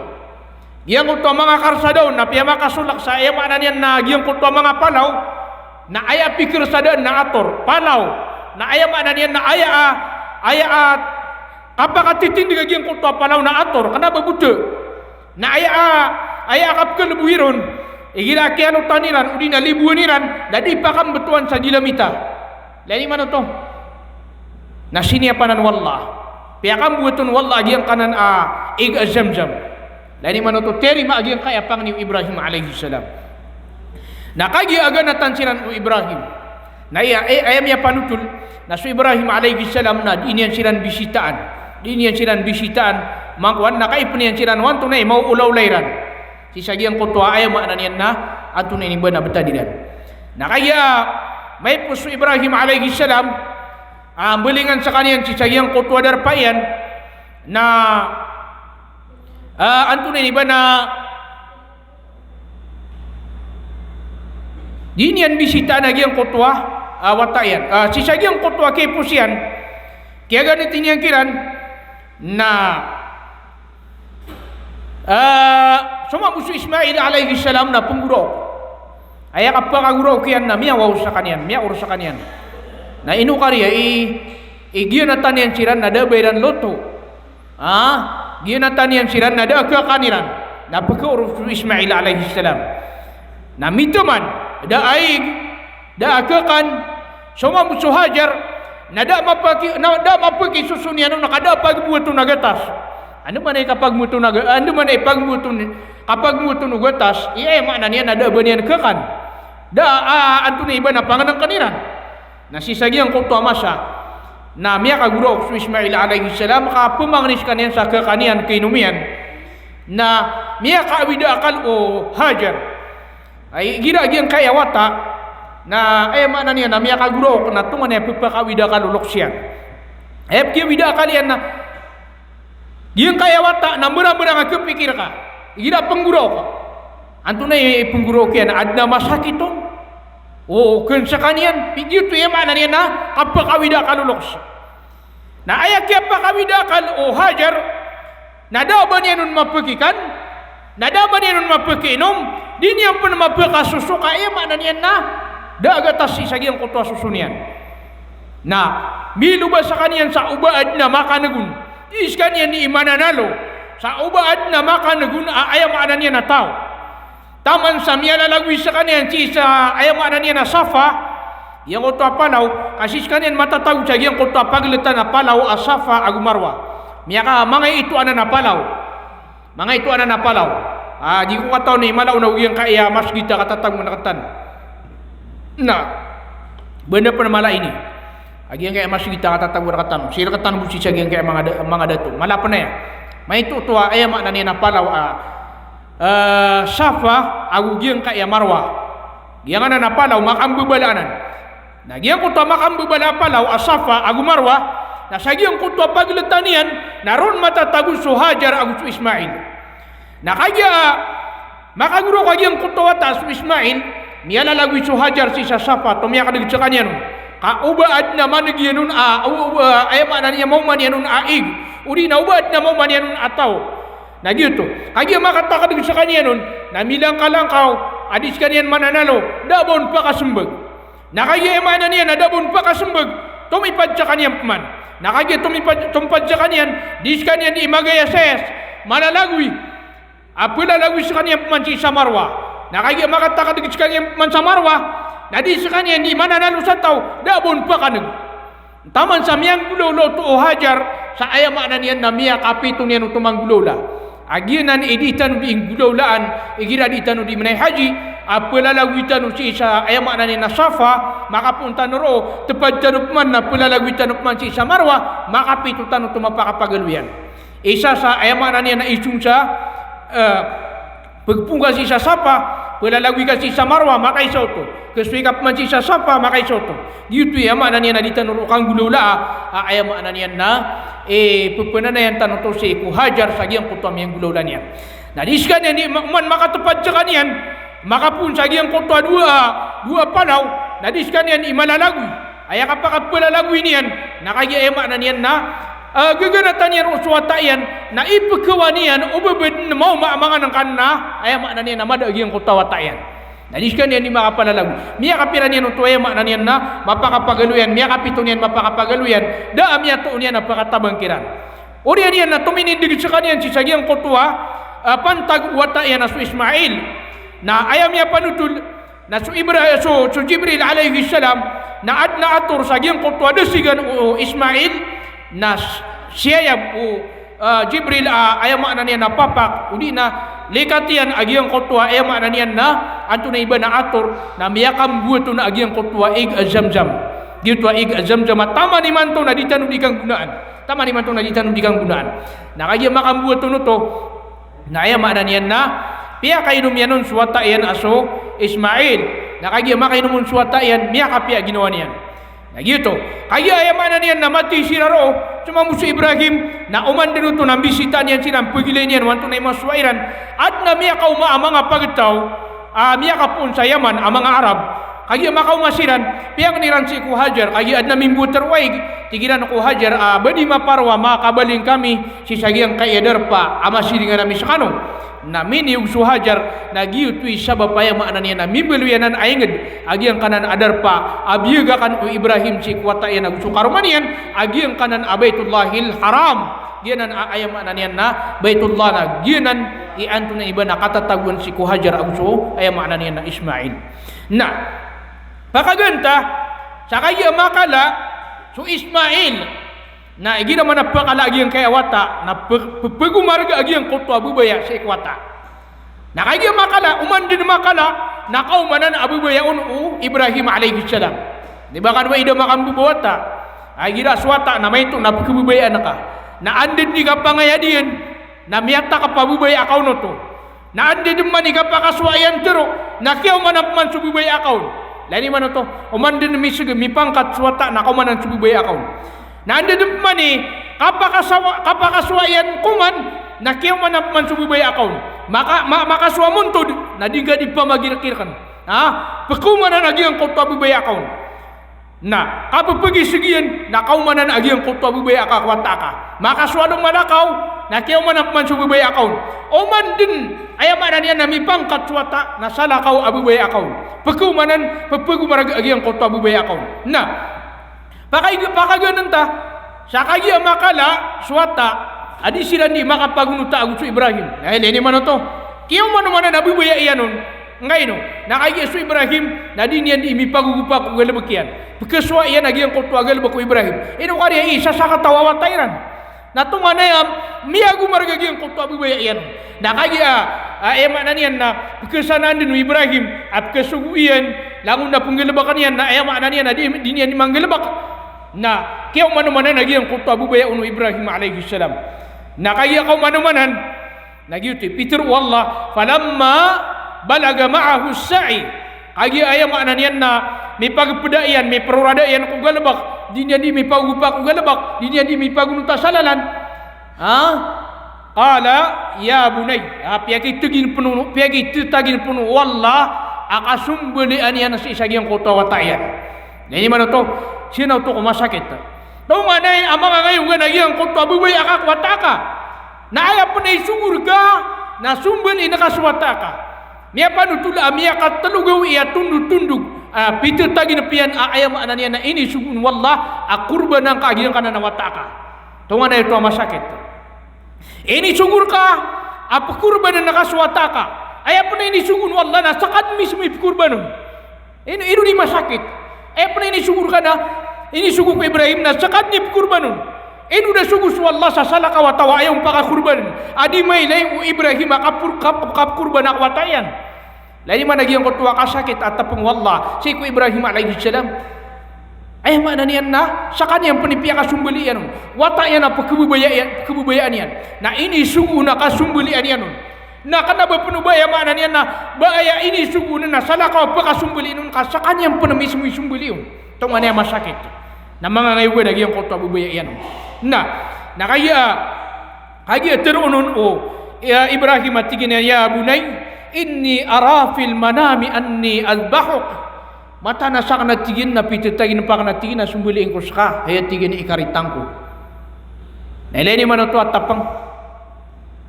Giyangkoto a manga karsada on na piyamakasolak sa, aya maana niyan na, giyangkoto a manga palaw, na aya pikarsadaan na ator, palaw, na aya maana niyan na aya a, aya a, kapakatitindg a giyangkoto a palaw na ator, kna ba bota. Na aya a, aya a kapkalbowi ron, igira a kiyalotan iran, odi na libowan iran, na di pakambtowan sa gilamita. Ilay niyo man oto. Na siniyapanan o Allah. Piyakambowaton o Allah a giyangkanan a ig a Zamzam. Ilay niyo man oto, tiyarima a giyangkaya pangni o Ibrahim alayhis salam. Na kagiya a ganatan siran o Ibrahim. Na aya, eh, aya miyapanotol, na so Ibrahim alayhis salam na di niyan siran bisitaan. Di niyan siran bisitaan, mangkowan na kaipn iyan siran o antonaa i maoolaola iran. Sii sa giyangkoto a aya maana niyan na, antonaa i ba na btad iran. Na kagiya maipos so Ibrahim alayhis salam, a, mbalingan skaniyan sii sa giyangkoto a darpa iyan, na, a, antonaa i ba na, di niyan bisitaan a giyangkoto a, a, wata iyan. A, sii sa giyangkoto a kiyaipos iyan, kiyaganati niyan kiran, na, a, somabo so Ismail alayhis salam na pnggoraok. Aya kapakagoraok iyan na miyawaw skaniyan, miyaor skaniyan. Na ino kariya i, i giyanatan iyan siran na da a ba iran loto. A, giyanatan iyan siran na da a khakan iran. Na pkaor so Ismail alayhis salam. Na mitaman, da a ig, da a khakan, somabo so Hajar, na da a mapaki, na da a mapaki soson iyan on, na ka da a pagbowaton a gatas. Andamanaya i kapagbowaton a ga-, andamanaya i pagbowaton, kapagbowaton o gatas, aya maana niyan na da a ba niyan khakan. Da a, antonaa i ba na pangnngkn iran. Na sii sa giyangkoto a masa, na miyakagoraok so Ismail alayhis salam, ka pmangni skaniyan sa khakan iyan, kainom iyan. Na miyakaawid a akal o Hajar. Ay, igira a giyangkaya wata, na aya maana niyan na miyakagoraok na tonganay a pphakaawid a akal o loks iyan. Aya pkiawid a akal iyan na giyangkaya wata na mbarambarang a khapikir ka. Igira a pnggoraok. Antonaa i pnggoraok iyan, adn a masakit on o kn skaniyan, giyoto i aya maana niyan na kapakaawid a akal o loks. Na aya kiyapakaawid a akal o Hajar, na da a ba niyan on mapkikan, na da a ba niyan on mapkiinom, di niyan pn mapkasoso ka aya maana niyan na da a gatas sii sa giyangkoto a soson iyan. Na miloba skaniyan sa o ba adn a makan'g on. Di skaniyan di imananalo sa o ba adn a makan'g on a aya maana niyan a taw. Taman sa miyalalagoy skaniyan sii sa aya maana niyan a Safa, giyangkoto a palaw, ka sii skaniyan matatago sa giyangkoto a pagltan a palaw a Safa ago Marwa. Miyaka manga ito anan a palaw. Manga ito anan a palaw. A, di ko katawan i mala on a giyangkaya masgit a katatago rktano. Na, banda pn a mala ini. A giyangkaya masgit a katatago rktano. Sii rktano bo sii sa giyangkaya manga da-, manga dato. Mala pn aya. Maito oto a aya maana niyan a palaw a, a, Safa ago giyangkaya Marwa. Giyangkanan a palaw, makambabala anan. Na giyangkoto a makambabala a palaw a Safa ago Marwa, na sa giyangkoto a pagltan iyan, na ron matatago so Hajar ago so Ismail. Na kagiya makagoraok a giyangkoto a wata so Ismail, miyalalagoy so Hajar sii sa Safa, tomiyakdg skaniyan on. Ka o ba adn a man'g iyan on a, o, o, aya maana niyan, maoma niyan on a ig. Odi na o ba adn a maoma niyan on a taw. Na giyoto. Kagiya makatakdg skaniyan on, na milangkalangkaw a di skaniyan mananalo, da a ba on pakasmbag. Na kagiya aya maana niyan na da a ba on pakasmbag, tomipad skaniyan pman. Na kagiya tomipad, tomipad skaniyan, di skaniyan di magayasayas, malalagoy a plalagoy skaniyan pman sii sa Marwa. Na kagiya makatakdg skaniyan pman sa Marwa, na di skaniyan di mananalo sa taw, da a ba on pakan'g. Taman sa miyanggolawla oto o Hajar, sa aya maana niyan na miyakapito niyan oto manggolawla. A giyanan i di tano di inggolawlaan, igira di tano di manay haji, a pelalagoy tano sii sa, aya maana niyan na Safa, makapoon tano roo, tepad tano peman na pelalagoy tano peman sii sa Marwa, makapito tano oto mapakapagaloy iyan. Isa sa, aya maana niyan na isong sa, eh, pegpoon ka sii sa Safa, pelalagoy ka sii sa Marwa, makaisa oto. Kesoy ka peman sii sa Safa, makaisa oto. Giyoto i aya maana niyan na di tano roo kanggolawlaa, a, aya maana niyan na, eh, pepenanayan tano oto sii ko Hajar sa giyangkoto a miyanggolawla niyan. Na di sekaniyan di ma-, oman makatepad sekaniyan, makapoon sa giyangkoto a dowa, dowa palaw, na di sekaniyan di malalagoy. Aya kapakapelalagoy niyan, na kagiya aya maana niyan na, eh, geganatan iyan roo so wata iyan, na ipekewan iyan o bebed na maoma a manganengkan na, aya maana niyan na mada a giyangkoto a wata iyan. Na di sekaniyan di makapalalagoy. Miyakapira niyan oto, aya maana niyan na mapakapagaloy iyan, miyakapito niyan mapakapagaloy iyan, da a miyatoon iyan a pekatabang kiran. Oriyan iyan na tominindeg sekaniyan sii sa giyangkoto a, ah, pantag o wata iyan a so Ismail. Na aya miyapanotol, na so Ibra-, so, so Jibril alayhis salam, na aden a ator sa giyangkoto a dasigan o Ismail, na s-, siyayab o, ah, Jibril, ah, aya maana niyan na papak, odi na likat iyan a giyangkoto a, aya maana niyan na, antonaa i ba na ator, na miyakambowat on a giyangkoto a ig a Zamzam. Giyoto a ig a Zamzam a taman imanto na di tano di kanggonaan. Taman imanto na di tano di kanggonaan. Na kagiya makambowat on oto, na aya maana niyan na piyakainom iyan on so wata iyan a so Ismail. Na kagiya makainom on so wata iyan, miyakapiya ginawa niyan. Na giyoto. Kagiya aya maana niyan na mathay siran roo, so mambo so Ibrahim, na oman den oto na mbisitaan iyan siran, pegilayn iyan o antonaa i masowa iran. Aden a miyakaoma a manga pagtaw, a miyakapoon sa Yaman a manga Arab. Kagiya makaoma siran, piyangni iran sii ko Hajar, kagiya aden a mimbowat roo a ig, tig iran ko Hajar, a, ba di maparwa, makabaling kami sii sa giyangkaya darpa a masiringan ami sekano. Na miniyog so Hajar, na giyoto i sabap a aya maana niyan na mimbaloy anan a inged a giyangkanan a darpa a biyagakan o Ibrahim sii ko wata iyan ago so karoma niyan a giyangkanan a Baitullahil Haram. Giyanan a, aya maana niyan na Baitullah, na giyanan i antonaa i ba na katatagoan sii ko Hajar ago so, aya maana niyan na Ismail. Na pakaganta, sa kagiya makala so Ismail, na igira man a pakala a giyangkaya wata, na pe-, pe-, pegomarga a giyangkoto a babaya sii ko wata. Na kagiya makala, oman den makala, na kaomanan a babaya on o Ibrahim alayhis salam. Di ba kano ba ida makambobawata? A igira so wata na maito na pekebabayaan ka. Na anda den i kapangayad iyan, na miyatakap a babaya ka on oto. Na anda den man i kapakasowa iyan tero, na kiyaomanan peman so babaya ka on. Lagid iman oto, oman den miseg, mipangkat so wata, na kaomanan so babaya ka on. Na anda den peman i kapakasawa-, kapakasowa iyan koman, na kiyaomanan peman so babaya ka on. Maka-, ma-, makasowa montod, na di ngka di pamagirkirken. Ha? Pekomanan a giyangkoto a babaya ka on. Na kapepegiseg iyan, na kaomanan a giyangkoto a babaya ka ko wata ka. Makasowa den malakaw, na kiyaomanan peman so babaya ka on. Oman den, aya maana niyan na mipangkat so wata, na salakaw a babaya ka on. Pekomanan, pepegomarga a giyangkoto a babaya ka on. Na Pakay-, pakagananta, sa kagiya makala so wata a di siran di makapagonota ago so Ibrahim. Na ilay niyo man oto. Kiyaomanomanan a babaya iyan on. Ngkaino, na kagiya so Ibrahim, na di niyan di mipagogopa ko galebek iyan. Pekesowa iyan a giyangkoto a galebek o Ibrahim. Ino kariya i sasakataw a wata iran. Na tonganay a miyagomarga giyangkoto a babaya iyan. Na kagiya, a, aya maana niyan na pekesanaan den o Ibrahim a pekesogo iyan, langon na penggelebekan iyan, na aya maana niyan na di, di niyan di manggelebek. Na kiyaomanomanan a giyangkoto a babaya on o Ibrahim alayhis salam. Na kagiya kaomanomanan, na giyoto i pitharo o Allah, "Falamma balagha ma'ahus sa'y." Kagiya aya maana niyan na mipagpeda iyan, miperorada iyan ko galebek, di niyan di mipagopa ko galebek, di niyan di mipagonota sa lalan. Ha? Qala, "Ya bunayya." Ha, piyakitagin peno, piyakitagin peno o Allah a kasombalian iyan sii sa giyangkoto a wata iyan. Na ini man oto, sii na oto ko masakit. Tonganay a mangangayongan a giyangkoto a babaya ka ko wata ka. Na aya pen a isogo reka, na sombalin ka so wata ka. Miyapanotol a miyakatelo gawii a tondotondog a pitetaginep iyan a aya maana niyan na inisogo on o Allah a korbanan ka a giyangkanan a wata ka. Tonganay oto a masakit. Inisogo reka a pekorbanan ka so wata ka. Aya pen a inisogo on o Allah na seka den mismo i pekorban on. Ino, ino di masakit. Aya pen a inisogo reka na, inisogo ko Ibrahim na seka den i pekorban on. Ino da sogo so Allah sa salakaw a taw a aya on pakakorban. A di mailay o Ibrahim a kapor-, kap-, kapkorban a wata iyan. Lagid man a giyangkoto a kasakit a tapang o Allah sii ko Ibrahim alayhis salam. Aya maana niyan na, skaniyan pn i piyakasombali iyan on. Wata iyan a pkhababayaan iyan, pkhababayaan iyan. Na inisogo on a kasombalian iyan on. Na kna ba pn o ba aya maana niyan na, ba aya inisogo on na salakaw a pkhasombali on ka skaniyan pn mismo i sombali on. Tonganay a masakit. Na manga ngayogan a giyangkoto a babaya iyan on. Na, na kagiya, kagiya tharoon on o, ya Ibrahim a tig iyan a, "Ya bunayya, inni ara fil manami anni adhbahuka." Mataan a sakn a tig iyan na pithatagin pn akn a tig iyan a sombaliin ko ska, aya tig iyan i karitang ko. Na ilay niyo man oto a tapang.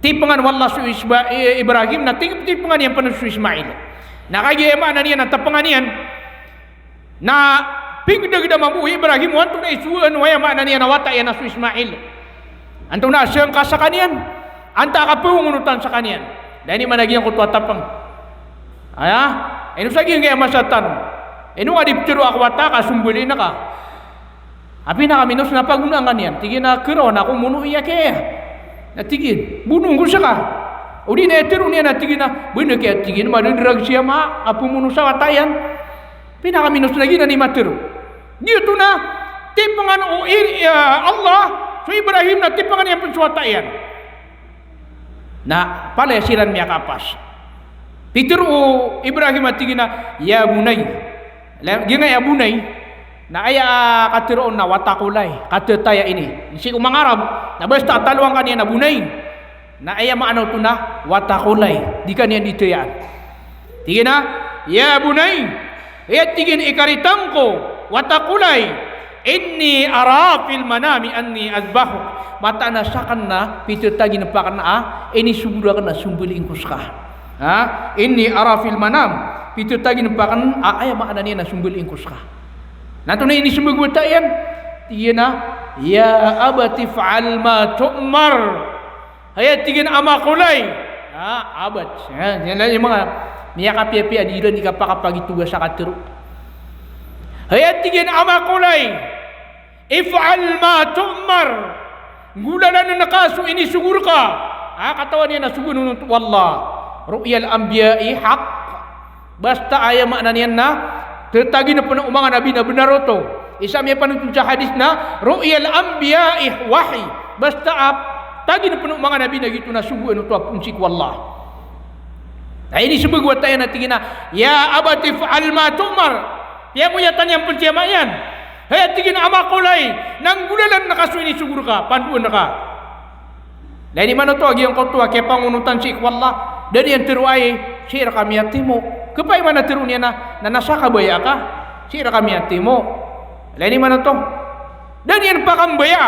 Tipangan o Allah so Isma-, i-, Ibrahim, na tig-, tipangan iyan pn so Ismail. Na kagiya aya maana niyan na tapangan iyan. Na pingdagda mambo o Ibrahim o antonaa i so, ano, aya maana niyan na wata iyan a so Ismail. Antonaa a sangka skaniyan. Antaa a kapangonotan skaniyan. Ilay niyo man a giyangkoto a tapang. Aya, ino sa giyangkaya masa tano. Ino ka di ptharoa ko wata ka sombaliin ka. A pinakaminos na pagonaan ka niyan. Tig iyan a kerawan ako mono iyan kaya. Na tig iyan, bonoon ko ska. O di na aya tharoon iyan a tig iyan a, ba na kaya tig iyan, madadarags iyan ma-, a pmono sa wata iyan. Pinakaminos na giyanan i matharo. Giyoto na, tipangan o ir-, iya, Allah, so Ibrahim na tipangan iyan pn so wata iyan. Na palaya siran miyakapas. Pitharo o Ibrahim a tig iyan a, "Ya bunayya." La-, giyangkaya bunayya. Na aya katharo on na wata ko lay, kathataya ini. Sii ko manga Arab, na basta a taloan ka niyan a bunayya. Na aya maana oto na wata ko lay, di ka niyan di thayaan. Tig iyan a, "Ya bunayya." Aya tig iyan i karitang ko, wata ko lay, "Inni ara fil manami anni adhbahuk." Mataan a sakn na pithatagin pn akn a inisogo rkn a sombaliin ko ska. Ha? "Inni ara fil manam." Pithatagin pn akn a aya maana niyan a sombaliin ko ska. Na antonaa i inisombag o wata iyan? Tig iyan a, "Ya abati if'al ma tu'mar." Aya tig iyan a ama ko lay. Ha, abat. Ha, iyan i manga miyakapiyapiya a di iran di kapakapagitoga sa katharo. Aya tig iyan a ama ko lay. If'al ma tu'mar. Nggolalan ka so inisogo rka. Ha, katawan iyan a sogoan on o Allah. Ru'yal anbiya'i haqq. Basta aya maana niyan na tatagin pn o manga nabi na bnar oto. Isa miyapanotol sa hadith na ru'yal anbiya'i wahyi. Basta a tagin pn o manga nabi na giyoto na sogoan oto a poon sii ko Allah. Na inisombag o wata iyan a tig iyan a, "Ya abati if'al ma tu'mar." Piyangoyatan iyan pn si ama iyan. Hay, a tig iyan a ama ko lay, na nggolalan ka so inisogo rka, pandoan ka. Ilay niyo man oto a giyangkoto a kiyapangonotan sii ko Allah, da niyan tharoa i sii rka miyatimo. Khapakay man a tharoon iyan a, na na sa kabaya ka, sii rka miyatimo. Ilay niyo man oto. Da niyan pakambaya.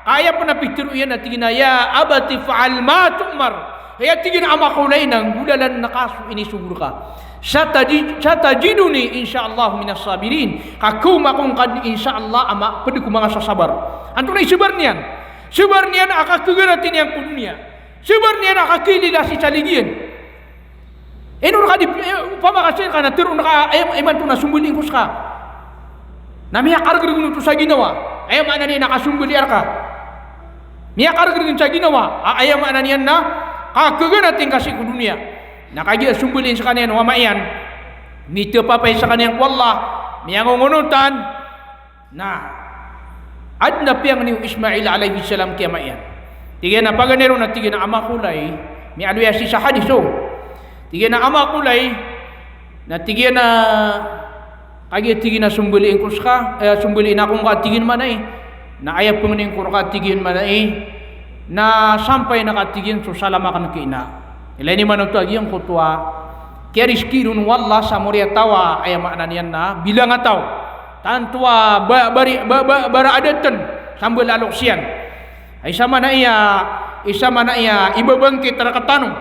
Ka aya pn a pitharo iyan a tig iyan a, "Ya abati if'al ma tu'mar." Hay, a tig iyan a ama ko lay, na nggolalan ka so inisogo rka. Sataji-, satajiduni insha Allah minas sabirin. Ka khaoma ako ngka dn insha Allah a ma-, pd ko manga sasabar. Antonaa i sabar niyan? Sabar niyan a kakhaganati niyan ko doniya. Sabar niyan a kakhailay sa saligi iyan. Ino rka di, eh, opama ka sii rka na tharoon ka, eh, imanto na sombaliin ko ska. Na miyakargrg on oto sa ginawa. Aya maana niyan na kasombali rka. Miyakargrg on sa ginawa. A-, aya maana niyan na kakhaganati ngka sii ko doniya. Na kagiya sombaliin skaniyan o ama iyan. Mitapapay skaniyan ko Allah. Miyangongonotan. Na adn a piyangni o Ismail alayhis salam ki ama iyan. Tig iyan a paganay ron na tig iyan a ama ko lay, miyaaloy a sii sa hadith o. Tig iyan a ama ko lay, na tig iyan a kagiya tig iyan a sombaliin ko ska, eh, sombaliin ako ngka tig iyan manay. Na aya pangnin ko rka tig iyan manay. Na sampay na ka tig iyan so salam akn ki ina. Ilay niyo man oto a giyangkoto a kiyariski ron o Allah sa moriyataw a aya maana niyan na bilang a taw. Tanto a ba-, bari-, ba-, ba-, baraadatn sa mbala a loks iyan. Isa man aya, isa man aya ibabangkit rktano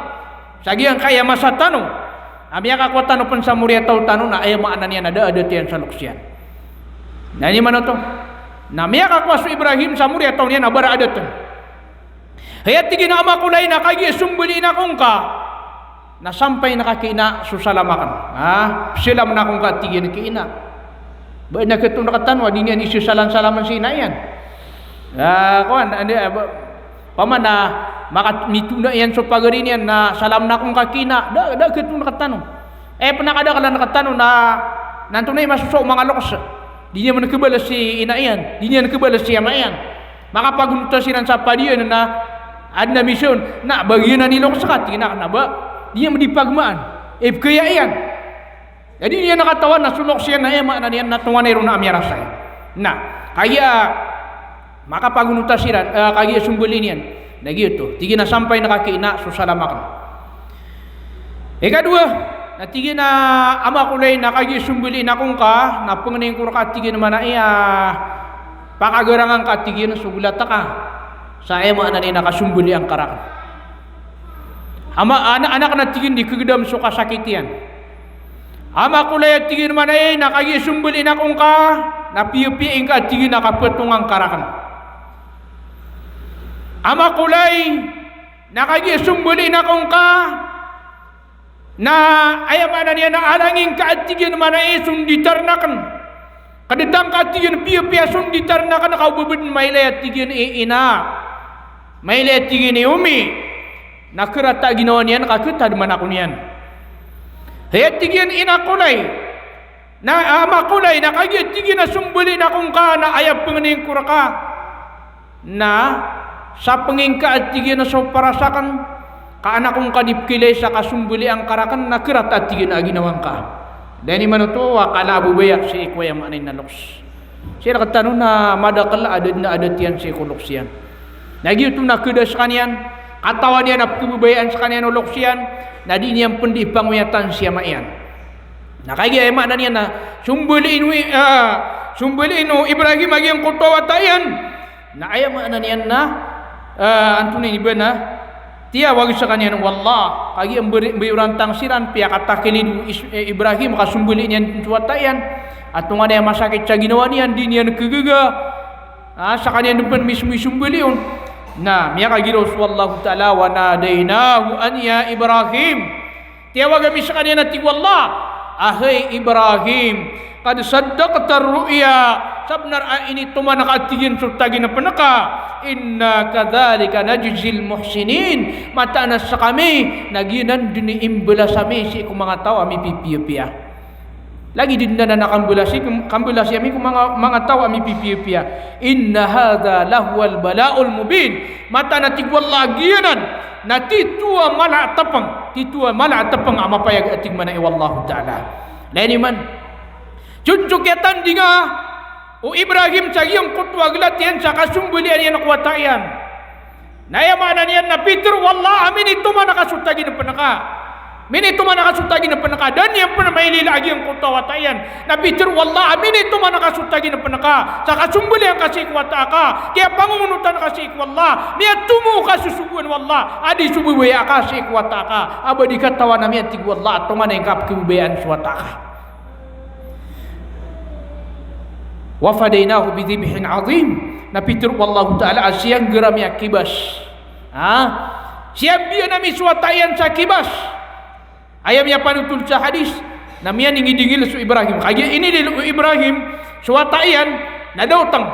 sa giyangkaya masa tano a miyakakowa tano pn sa moriyataw tano na aya maana niyan na da adat iyan sa loks iyan. Na ilay niyo man oto. Na miyakakowa so Ibrahim sa moriyataw niyan a baraadatn. Hay, a tig iyan a ama ko lay, na kagiya sombaliin ako ngka, na sampay na ka ki ina so salam akn. Ha? Salam na ako ngka, tig iyan, ki ina. Ba na khaton rktano a di niyan isasalam-salaman si ina iyan. Ah, kowan, anda, ah, ba-, pamana, maka-, mitona iyan so pagari niyan na salam na kon ka kina, da, da, ketona ketano. Eh, pena kada kalan ketano na, nanto na i masoso o manga loks. Di niyan man kebales si ina iyan, di niyan kebales si ama iyan. Makapagonota siran sa padiyan na, aden a mission, na bagiyan a ni loks ka, tig iyan a kena ba, di niyan man di pagemaan. Eh, bkaya iyan. Jadi, di niyan katawan na so loks iyan na aya maana niyan na tonganay ron a miyarasay. Na, kagiya makapagonota siran, eh, kagiya sombali niyan. Na giyoto, tig iyan a sampay na ka kina so salam aken. Ikadowa, na tig iyan a ama ko lay na kagiya sombali na kon ka, na pengnin ko reka tig iyan a mana iya, pakagarangan ka tig iyan so gelat aka. Sa aya maana niyan na kasombalian ka raken. Ama, ana-, anak na tig iyan di kegedam so kasakit iyan. Ama ko lay a tig iyan a mana iya na kagiya sombali na kon ka, na piyapiya ingka a tig iyan a kapetongan ka raken. Ama ko lay, na kagiya sombali na kon ka, na aya maana niyan na alangi ngka a tig iyan a mana iya so nditarn aken. Kedetang ka a tig iyan piyapiya so nditarn aken, ka o ba den mailay a tig iyan i ina. Mailay a tig iyan i omi. Na kerata a ginawa niyan ka ketadman ako niyan. Hay a tig iyan ina ko lay. Na, ah, ama ko lay, na kagiya tig iyan a sombali na kon ka, na aya pengnin ko reka. Na, sapeng ingka a tig iyan a so paras aken, ka anak kon ka di pekilay sa kasombalian ka raken, na kerata a tig iyan a ginawa ngka. Lagid iman oto, wa kala a babaya sii ko aya maana niyan na loks. Sii rektano na madakel a da den a adat iyan sii ko loks iyan. Na giyoto na keda sekaniyan, katawan iyan a pekebabayaan sekaniyan o loks iyan, na di niyan pen di pangoyatan si ama iyan. Na kagiya aya maana niyan na sombaliin o, ah, sombaliin o Ibrahim a giyangkoto a wata iyan. Na aya maana niyan na, ah, antonaa ini ba na tiyawag sekaniyan o Allah. Kagiya mbari-, mbayorantang siran, piyakatakilid o Is-, eh, Ibrahim ka sombaliin iyan so wata iyan. A tonganay a masakit sa ginawa niyan, di niyan kegaga. Ah, sekaniyan den pen mismo i sombali on. Na miyakagiraw so Allahu Ta'ala, "Wa nadaynahu an ya Ibrahim." Tiyawag ami sekaniyan a tig o Allah, "A hay Ibrahim, qad saddaqta ar-ru'ya." Sabenar a initoman ka a tig iyan so taginepen ka. "Inna kadhalika najzil muhsinin." Mataan a sekami, na giyanan den i imbalas ami sii ko manga taw a mipipiyapiya. Lagid den anan a kambalasi, kambalasi ami ko manga, manga taw a mipipiyapiya. "Inna hadha lahuwal bala'ul mubin." Mataan a tig o Allah a giyanan na tito a mala a tepeng, tito a mala a tepeng a mapayag a tig mana i Allahu Ta'ala. Lagid iman. Diyonto kiyatandinga o Ibrahim sa giyangkoto a gelat iyan sa kasombalian iyan ko wata iyan. Na aya maana niyan na pitharo o Allah a minitoman ka so taginepen ka. Minitoman ka so taginepen ka. Da niyan pen mailay a giyangkoto a wata iyan. Na pitharo o Allah a minitoman ka so taginepen ka. Sa kasombalian ka sii ko wata aka. Kiyapangongonotan ka sii ko Allah. Miyatomo ka so sogoan o Allah a di so babaya aka sii ko wata aka. A ba di katawan a miyatig o Allah a tonganay ngka a pekebabayaan so wata aka. "Wa fadaynahu bidhibhin adhim." Na pitharo o Allahu Ta'ala a siyangger ami a kibas. Ha? Siyambiyan ami so wata iyan sa kibas. Aya miyapanotol sa hadis, na miyaningidingil so Ibrahim. Kagiya inilil o Ibrahim so wata iyan, na da otang.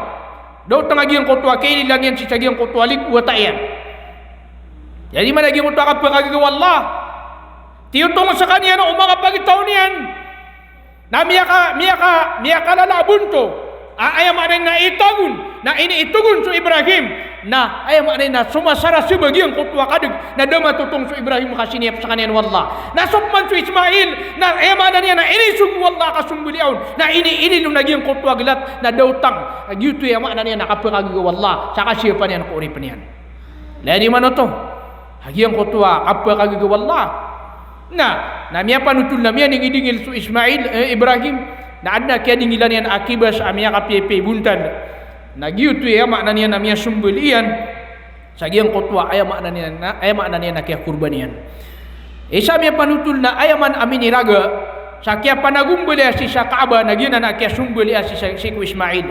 Da otang a giyangkoto a kaililan iyan sii sa giyangkoto a lig o wata iyan. Jadi mana giyangkoto a kapakagaga o Allah. Tiyotong sekaniyan o manga pagitaw niyan. Na miyaka-, miyaka-, miyakalala a bonto. A, aya maana niyan na itagon, na iniitogon so Ibrahim. Na aya maana niyan na somasara sa ba giyangkoto a kadeg, na da matotong so Ibrahim ka siniyap sekaniyan o Allah. Na so peman so Ismail, na aya maana niyan na inisogo o Allah a kasombalian on. Na iniilil on a giyangkoto a gelat, na da otang. Na giyoto aya maana niyan na kapakagaga o Allah sa kasiyapan iyan ko oripen iyan. Lagid iman oto. A giyangkoto a kapakagaga o Allah. Na, na miyapanotol na miyaningidingil so Ismail, eh, Ibrahim, na aden a kiyadingilan iyan a kibas a miyakapiyapiya i bontal. Na giyoto aya maana niyan na miyasombali iyan sa giyangkoto a aya maana niyan na, aya maana niyan na kiyakorban iyan. Isa a miyapanotol na aya man a miniraga sa kiyapanagombali a sii sa Kaaba na giyanan a kiyasombali a sii sa, sii ko Ismail.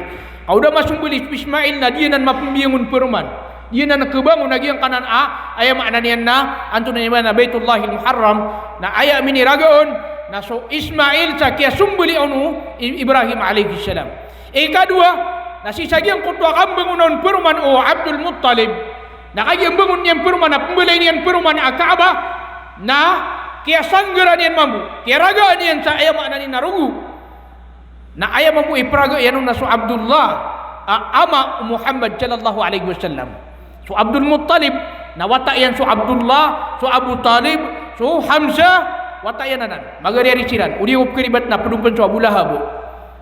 Ka o da masombali so Ismail na di anan mapembiyangon peroman. Di anan kebangon a giyangkanan a, aya maana niyan na, antonaa niyan na Baitullahil Muharram, na aya miniraga on, na so Ismail sa kiyasombali on o I-, Ibrahim alayhis salam. Ikadowa, Na sii sa giyangkoto a kambangon on peroman o Abdul Muttalib, na kagiya mbangon iyan peroman a pembalayin iyan peroman a Kaaba, na kiyasanggaran iyan mambo, kiyaragaan iyan sa aya maana niyan na rogo. Na aya mambo i praga iyan on na so Abdullah, a ama o Muhammad sallallahu alaihi wasallam. So Abdul Muttalib, na wata iyan so Abdullah, so Abu Talib, so Hamzah, wata iyan anan. Magariyari siran. O di ko pkaribat na pd on pn so Abu Lahab.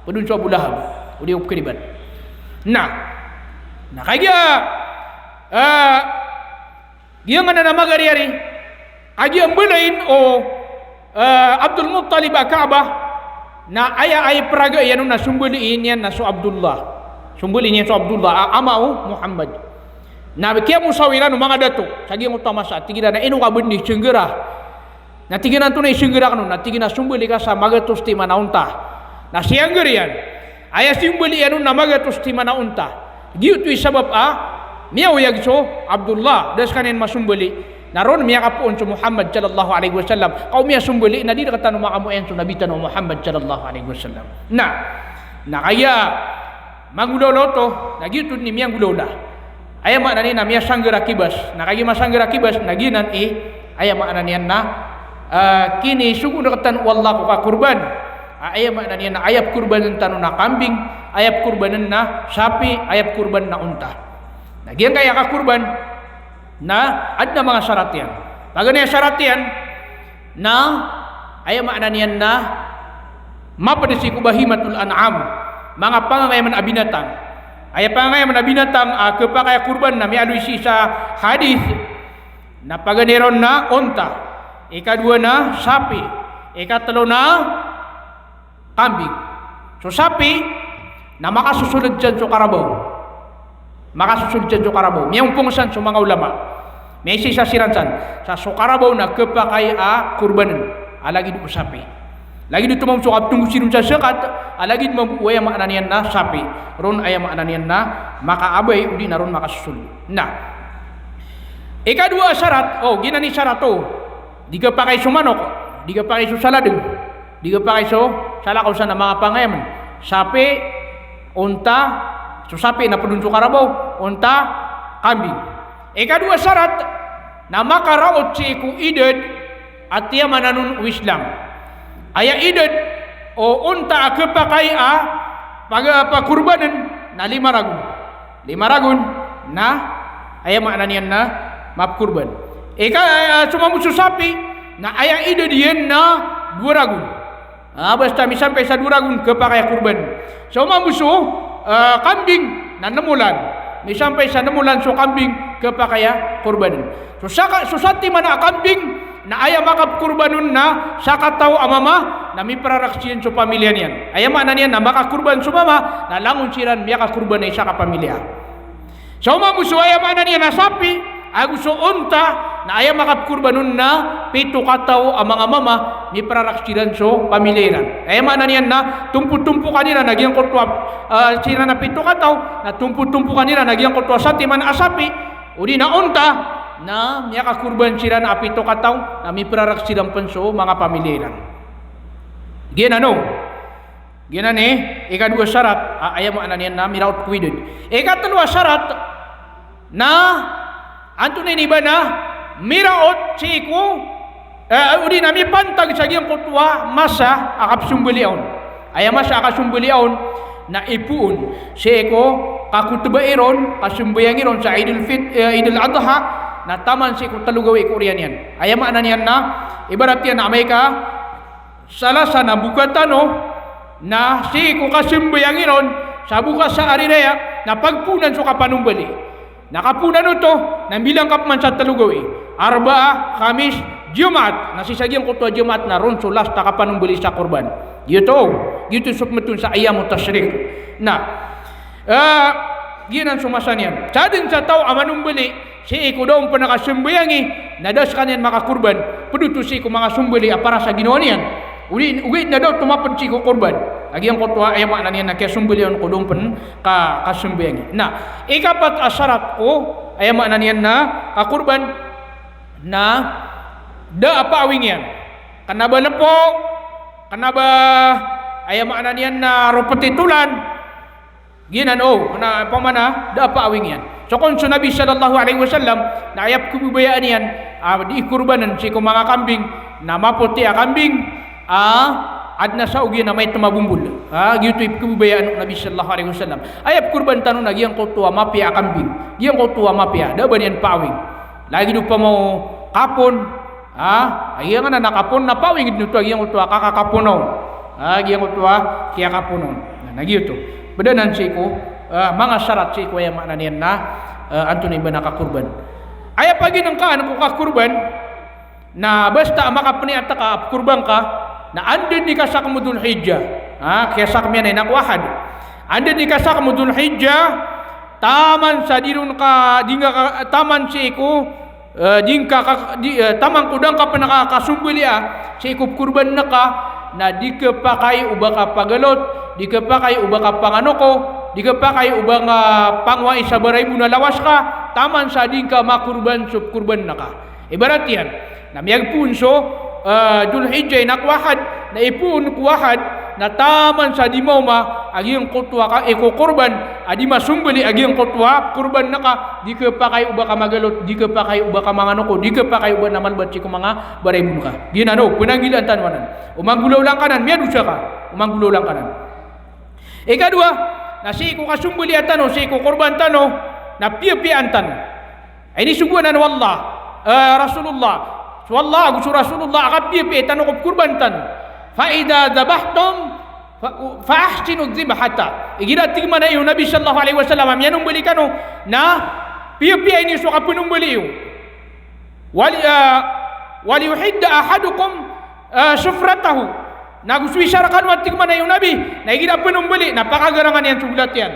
Pd on so Abu Lahab. O di ko pkaribat. Na, na kagiya, eh, giyangkanan a magariyari, kagiya mbalayin o, eh, Abdul Muttalib a Kaaba, na aya, aya praga iyan on na sombaliin iyan na so Abdullah. Sombaliin iyan so Abdullah, a ama o Muhammad. Na kiyamosawiran o manga dato sa giyangkoto a masa, tig iran a ino ka bandi sanggara. Na tig iyan a antonaa i sanggara akn on, na tig iyan a sombali ka sa magatos timan a onta. Na siyanggar iyan. Aya sombali iyan on na magatos timan a onta. Giyoto i sabap a miyaoyag so Abdullah, da skaniyan masombali. Na ron miyakapoon so Muhammad sallallahu alaihi wasallam. Ka o miyasombali na di rktano makamoyan so Nabi tano Muhammad sallallahu alaihi wasallam. Na, na kagiya manggolawla oto, na giyoto dn i miyanggolawla. Aya maana niyan na miyasanggar a kibas. Na kagiya masanggar a kibas, na giyanan i, aya maana niyan na, ah, kinisogo rktano o Allah ko kakorban. Ah, aya maana niyan na aya pkorbanan tano na kambing, aya pkorbanan na sapi, aya pkorban na onta. Na giyangkaya kakorban, na adn a manga sarat iyan. Paganay a sarat iyan, na aya maana niyan na mapd sii ko bahimatul an'am, manga pangangayaman a binatang. Aya pangangayaman a binatang a khapakay a korban na miyaaloy sii sa hadith na paganay ron na onta, ikadowa na sapi, ikatlo na kambing. So sapi na makasosoled san so karabaw. Makasosoled san so karabaw. Miyaompong san so manga ulama. Miyaisa-isa siran san. Sa so karabaw na khapakay a korbanen a lagid o sapi. Lagid oto mambo so kaptonggosi ron sa zakat a lagid mambo o aya maana niyan na sapi. Ron aya maana niyan na makaabay odi na ron makasosoled. Na ikadowa a sarat, o, giyanan i sarat o. Di khapakay so manok, di khapakay so saladeng, di khapakay so salakaw san a manga pangayamen. Sapi, onta, so sapi na ped on so karabaw, onta, kambing. Ikadowa sarat na makaraot sii ko idad a tiyamanan on o Islam. Aya idad o onta a khapakay a paga-, pakorbanen na lima ragon. Lima ragon na aya maana niyan na mapkorban. Ika, eh, so mambo so sapi na aya idad iyan na dowa ragon. Ah, basta misampay sa dowa ragon khapakay a korban. So mambo so, eh, kambing na nem olan. Misampay sa nem olan so kambing khapakay a korbanen. So saka, so satiman a kambing na aya makapkorban on na sakataw a mama na mipraraksiyan so pamilya niyan. Aya maana niyan na makakorban so mama na langon siran miyakakorban a isa ka pamilya. So mambo so aya maana niyan na sapi ago so onta na aya makapkorban on na pito kataw a manga mama mipraraksiyan so pamilya iran. Aya maana niyan na tompotompokan iran a giyangkoto a, ah, siran a pito kataw na tompotompokan iran a giyangkoto a satiman a sapi odi na onta, na miyakakorban siran a pito kataw, na mipraraksiyan pen so manga pamilya iran. Giyanan o. Giyanan i ikadowa sarat, a, aya maana niyan na miraot ko idad. Ikatlo a sarat, na antonaa ini ba na miraot sii ko Eh, odi na mipantag sa giyangkoto a masa a kapsombaliya on. Aya masa a kasombaliya on na ipoon sii ko kakotba iron, kasambayang iron sa Idul Fit-, eh, Idul Adha, na taman sii ko telo gawii ko oriyan iyan. Aya maana niyan na, ibarat iyan na amay ka Salasa na boka tano, na sii ko kasambayang iron sa boka sa ari raya, na pagpoonan so kapanombali. Na kapoonan oto, na mbilang ka pman sa telo gawii. Arbaa, Khamis, Jumaat. Na sii sa giyangkoto a Jumaat na ron so last a kapanombali sa korban. Giyoto, giyoto so pmton sa ayyamut tashriq. Na, eh, giyanan so masa niyan. Sadn sa taw a manombali, sii ko da on pn kasambayangi, na da skaniyan makakorban, pd oto sii ko manga sombali a para sa ginawa niyan. Odi, ogaid na da oto mapd sii ko korban. A giyangkoto a aya maana niyan na kiyasombali on ko da on pn ka, kasambayangi. Na, ikapat a sarat ko, aya maana niyan na kakorban, na da a paawing iyan. Kna ba lpo, kna ba, aya maana niyan na ropet i tolan, Giyanan o, na pamana da a paawing iyan. So kon so Nabi sallallahu alaihi wasallam na aya pkhababayaan iyan a di korbanan sii ko manga kambing na mapoti a kambing a adn a saog iyan a maito a bombol. Ha, giyoto i pkhababayaan o Nabi sallallahu alaihi wasallam. Aya pkorban tano na giyangkoto a mapiya a kambing, giyangkoto a mapiya, da a ba niyan paawing. Lagid opama o kapon, ha, a giyangkanan a kapon na paawing dn oto a giyangkoto a kakakapon on. Ha, giyangkoto a kiyakapon on. Na, na giyoto. Pd anan sii ko, eh, manga sarat sii ko aya maana niyan na, eh, antonaa i ba na kakorban. Aya paginngkaan ko kakorban, na basta a makapniyat ka a pkorban ka, na anda dn i kasakm o Dhul Hijjah. Ha, kiyasakm iyan a ina ko Ahad. Anda dn i kasakm o Dhul Hijjah, taman sa di ron ka, di nga ka, taman sii ko, eh, di ngka ka, di, eh, taman ko da ngka pn ka, kasombalia sii ko pkorban ka, na di khapakay o ba ka pagalot, di khapakay o ba ka panganoko, di khapakay o ba nga pangowai sa baraybon a lawas ka, taman sa di ngka makorban so pkorban ka. Ibarat iyan, na miyagpoon so, eh, Dhul Hijjah ina ko Ahad, na ipoon ko Ahad, na taman sa di maoma a giyangkoto a ka, ikokorban, a di masombali a giyangkoto a korban ka, di khapakay o ba ka magalot, di khapakay o ba ka manganoko, di khapakay o ba na malbat sii ko manga baraybon ka. Giyanan o, pnanggilaan tano anan. O manggolawla ngka anan, miyadosa ka. O manggolawla ngka anan. Ikadowa, na sii ko kasombalia tano, sii ko korban tano, na piyapiyaan tano. Inisogo anan o Allah, eh, Rasulullah. So Allah ago so Rasulullah a kapiyapiyai tano ko pkorban tano. "Fa idha dhabahtum fa, fa ahsinu dhibhata." Igira tig mambo o Nabi sallallahu alaihi wasallam a miyanombali kano, na piyapiyai niyo so kapnombali iyo. Wal, eh, "Wal yuhidda ahadukum, eh, shufratahu." Nago so isa rkano a tig mambo o Nabi, na igira pnombali, na pakagarangan iyan so golat iyan.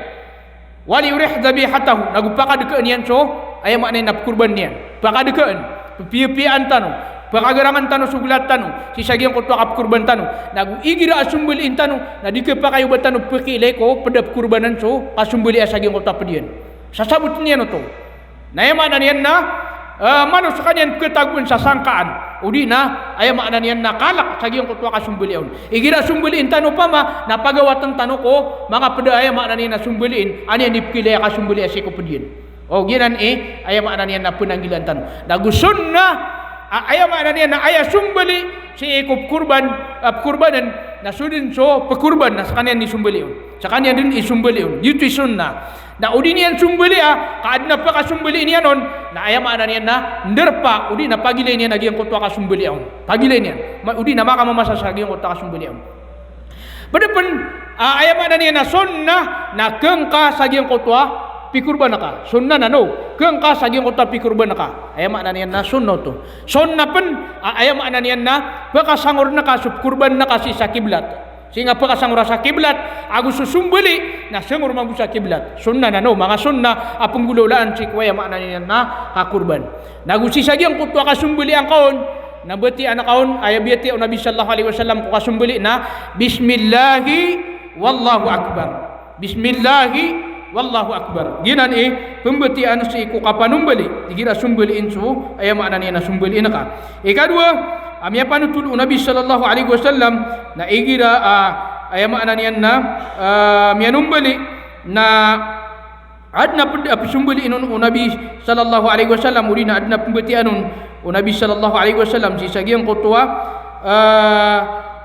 "Wal yurih dhabihatahu," nago pakadkaan iyan so, aya maana niyan na pkorban iyan. Pakadkaan, piyapiyaan tano, pakagarangan tano so golat tano, sii sa giyangkoto a kapkorban tano. Nago igira a sombaliin tano, na di khapakay o ba tano pkiilay ko pd a pkorbanan so kasombalia sa giyangkoto a pd iyan. Sasabotn iyan oto. Na aya maana niyan na, eh, malo skaniyan pkhatagoan sa sangkaan. O di na, aya maana niyan na kalk sa giyangkoto a kasombalian. Igira sombaliin tano opama, na pagawatn tano ko manga pd a aya maana niyan na sombaliin, a niyan di pkiilay a kasombalia sii ko pd iyan. O, giyanan i, aya maana niyan na pnanggilaan tano. Nago sunnah, a, aya maana niyan na aya sombali sii ko pkorban, a, pkorbanan, na so dn so pkorban, na skaniyan i sombali on. Skaniyan dn i sombali on. Giyoto i sunnah. Na o di niyan sombalia, ka adn a pakasombali niyan on, na aya maana niyan na ndarpa, o di na pagilay niyan a giyangkoto a kasombali on. Pagilay niyan. Ma-, o di na makamamasa sa giyangkoto a kasombali on. Pd pn, a, aya maana niyan na sunnah, na khangka sa giyangkoto a pikorban ka. Sunnah na no, khangka sa giyangkoto a pikorban ka. Aya maana niyan na sunnah oto. Sunnah pn, a, aya maana niyan na pakasangor ngka so pkorban ka sii sa kiblat. Sii nga pkasangora sa kiblat, ago so sombali, na sangor mambo sa kiblat. Sunnah na no, manga sunnah a pnggolawlaan sii ko aya maana niyan na kakorban. Nago sii sa giyangkoto a kasombali angka on, na batiya angka on, aya biyatiya o Nabi sallallahu alaihi wasallam ko kasombali na, "Bismillahi wallahu akbar. Bismillahi wallahu akbar." Giyanan i pmbatiyaan sii ko kapanombali. Igira sombaliin so, aya maana niyan na sombaliin ka. Ikadowa, a miyapanotol o Nabi sallallahu alaihi wasallam, na igira, a, aya maana niyan na, a, miyanombali, na adn a pd-, a psombaliin on o Nabi sallallahu alaihi wasallam, o di na adn a pmbatiyaan on o Nabi sallallahu alaihi wasallam, sii sa giyangkoto a, a,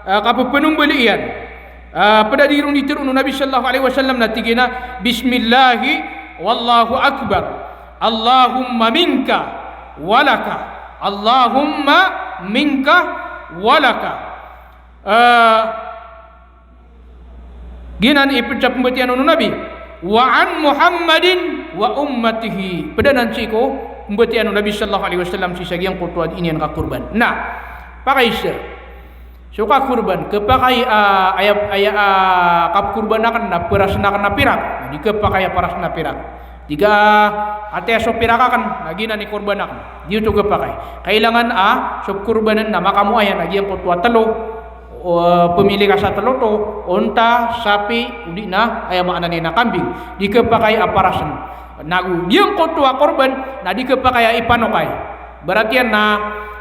a, kapphanombali iyan. A, pd a di ron di tharoon o Nabi sallallahu alaihi wasallam na tig iyan a, "Bismillahi wallahu akbar. Allahumma minka walaka. Allahumma minka walaka." A, giyanan i pd sa pmbatiyaan on o Nabi. "Wa an Muhammadin wa ummatihi." Pd anan sii ko pmbatiyaan o Nabi sallallahu alaihi wasallam sii sa giyangkoto a di niyan kakorban. Na, pakaisa. So kakorban, khapakay, a, aya, aya, a, kapkorban akn na parasn akn a pirak. Na di khapakay a parasn a pirak. Tig ka, a, katii so pirak akn, na giyanan i korban akn. Di oto khapakay. Kailangan a, so pkorbanan na makamoayan a giyangkoto a tlo, o, pmili ka sa tlo oto, onta, sapi, o di na, aya maana niyan na kambing. Di khapakay a parasn. Nago giyangkoto a korban, na di khapakay a ipanokay. Ibarat iyan na,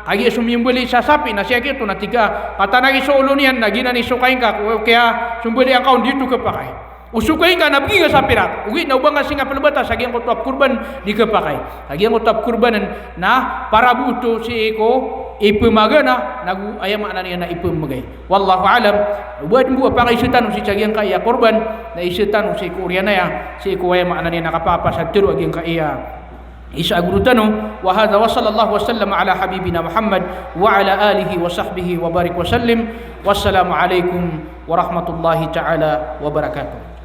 kagiya so miyombali sa sapi, na siyaki oto na tig ka, katanagi so olo niyan, na giyanan i sokay ngka, ko kiyasombali angka on, di oto khapakay. O so kaingka na bgi nga sa pirak. Ogaid na o ba nga sii nga plbata sa giyangkoto a pkorban di khapakay. Sa giyangkoto a pkorbanan na para bo oto sii ko ipmagana, nago aya maana niyan na ipmbgay. Wallahu a'lam. O ba dn bo a pakaiza tano sii sa giyangkaya korban, na iza tano sii ko oriyan aya, sii ko aya maana niyan na kapapasad tano a giyangkaya isa a goro tano. Wa hadha wa sallallahu wa sallam ala habibina Muhammad wa ala alihi wa sahbihi wa barik wa sallim. Wassalamu alaikum warahmatullahi ta'ala wabarakatuh.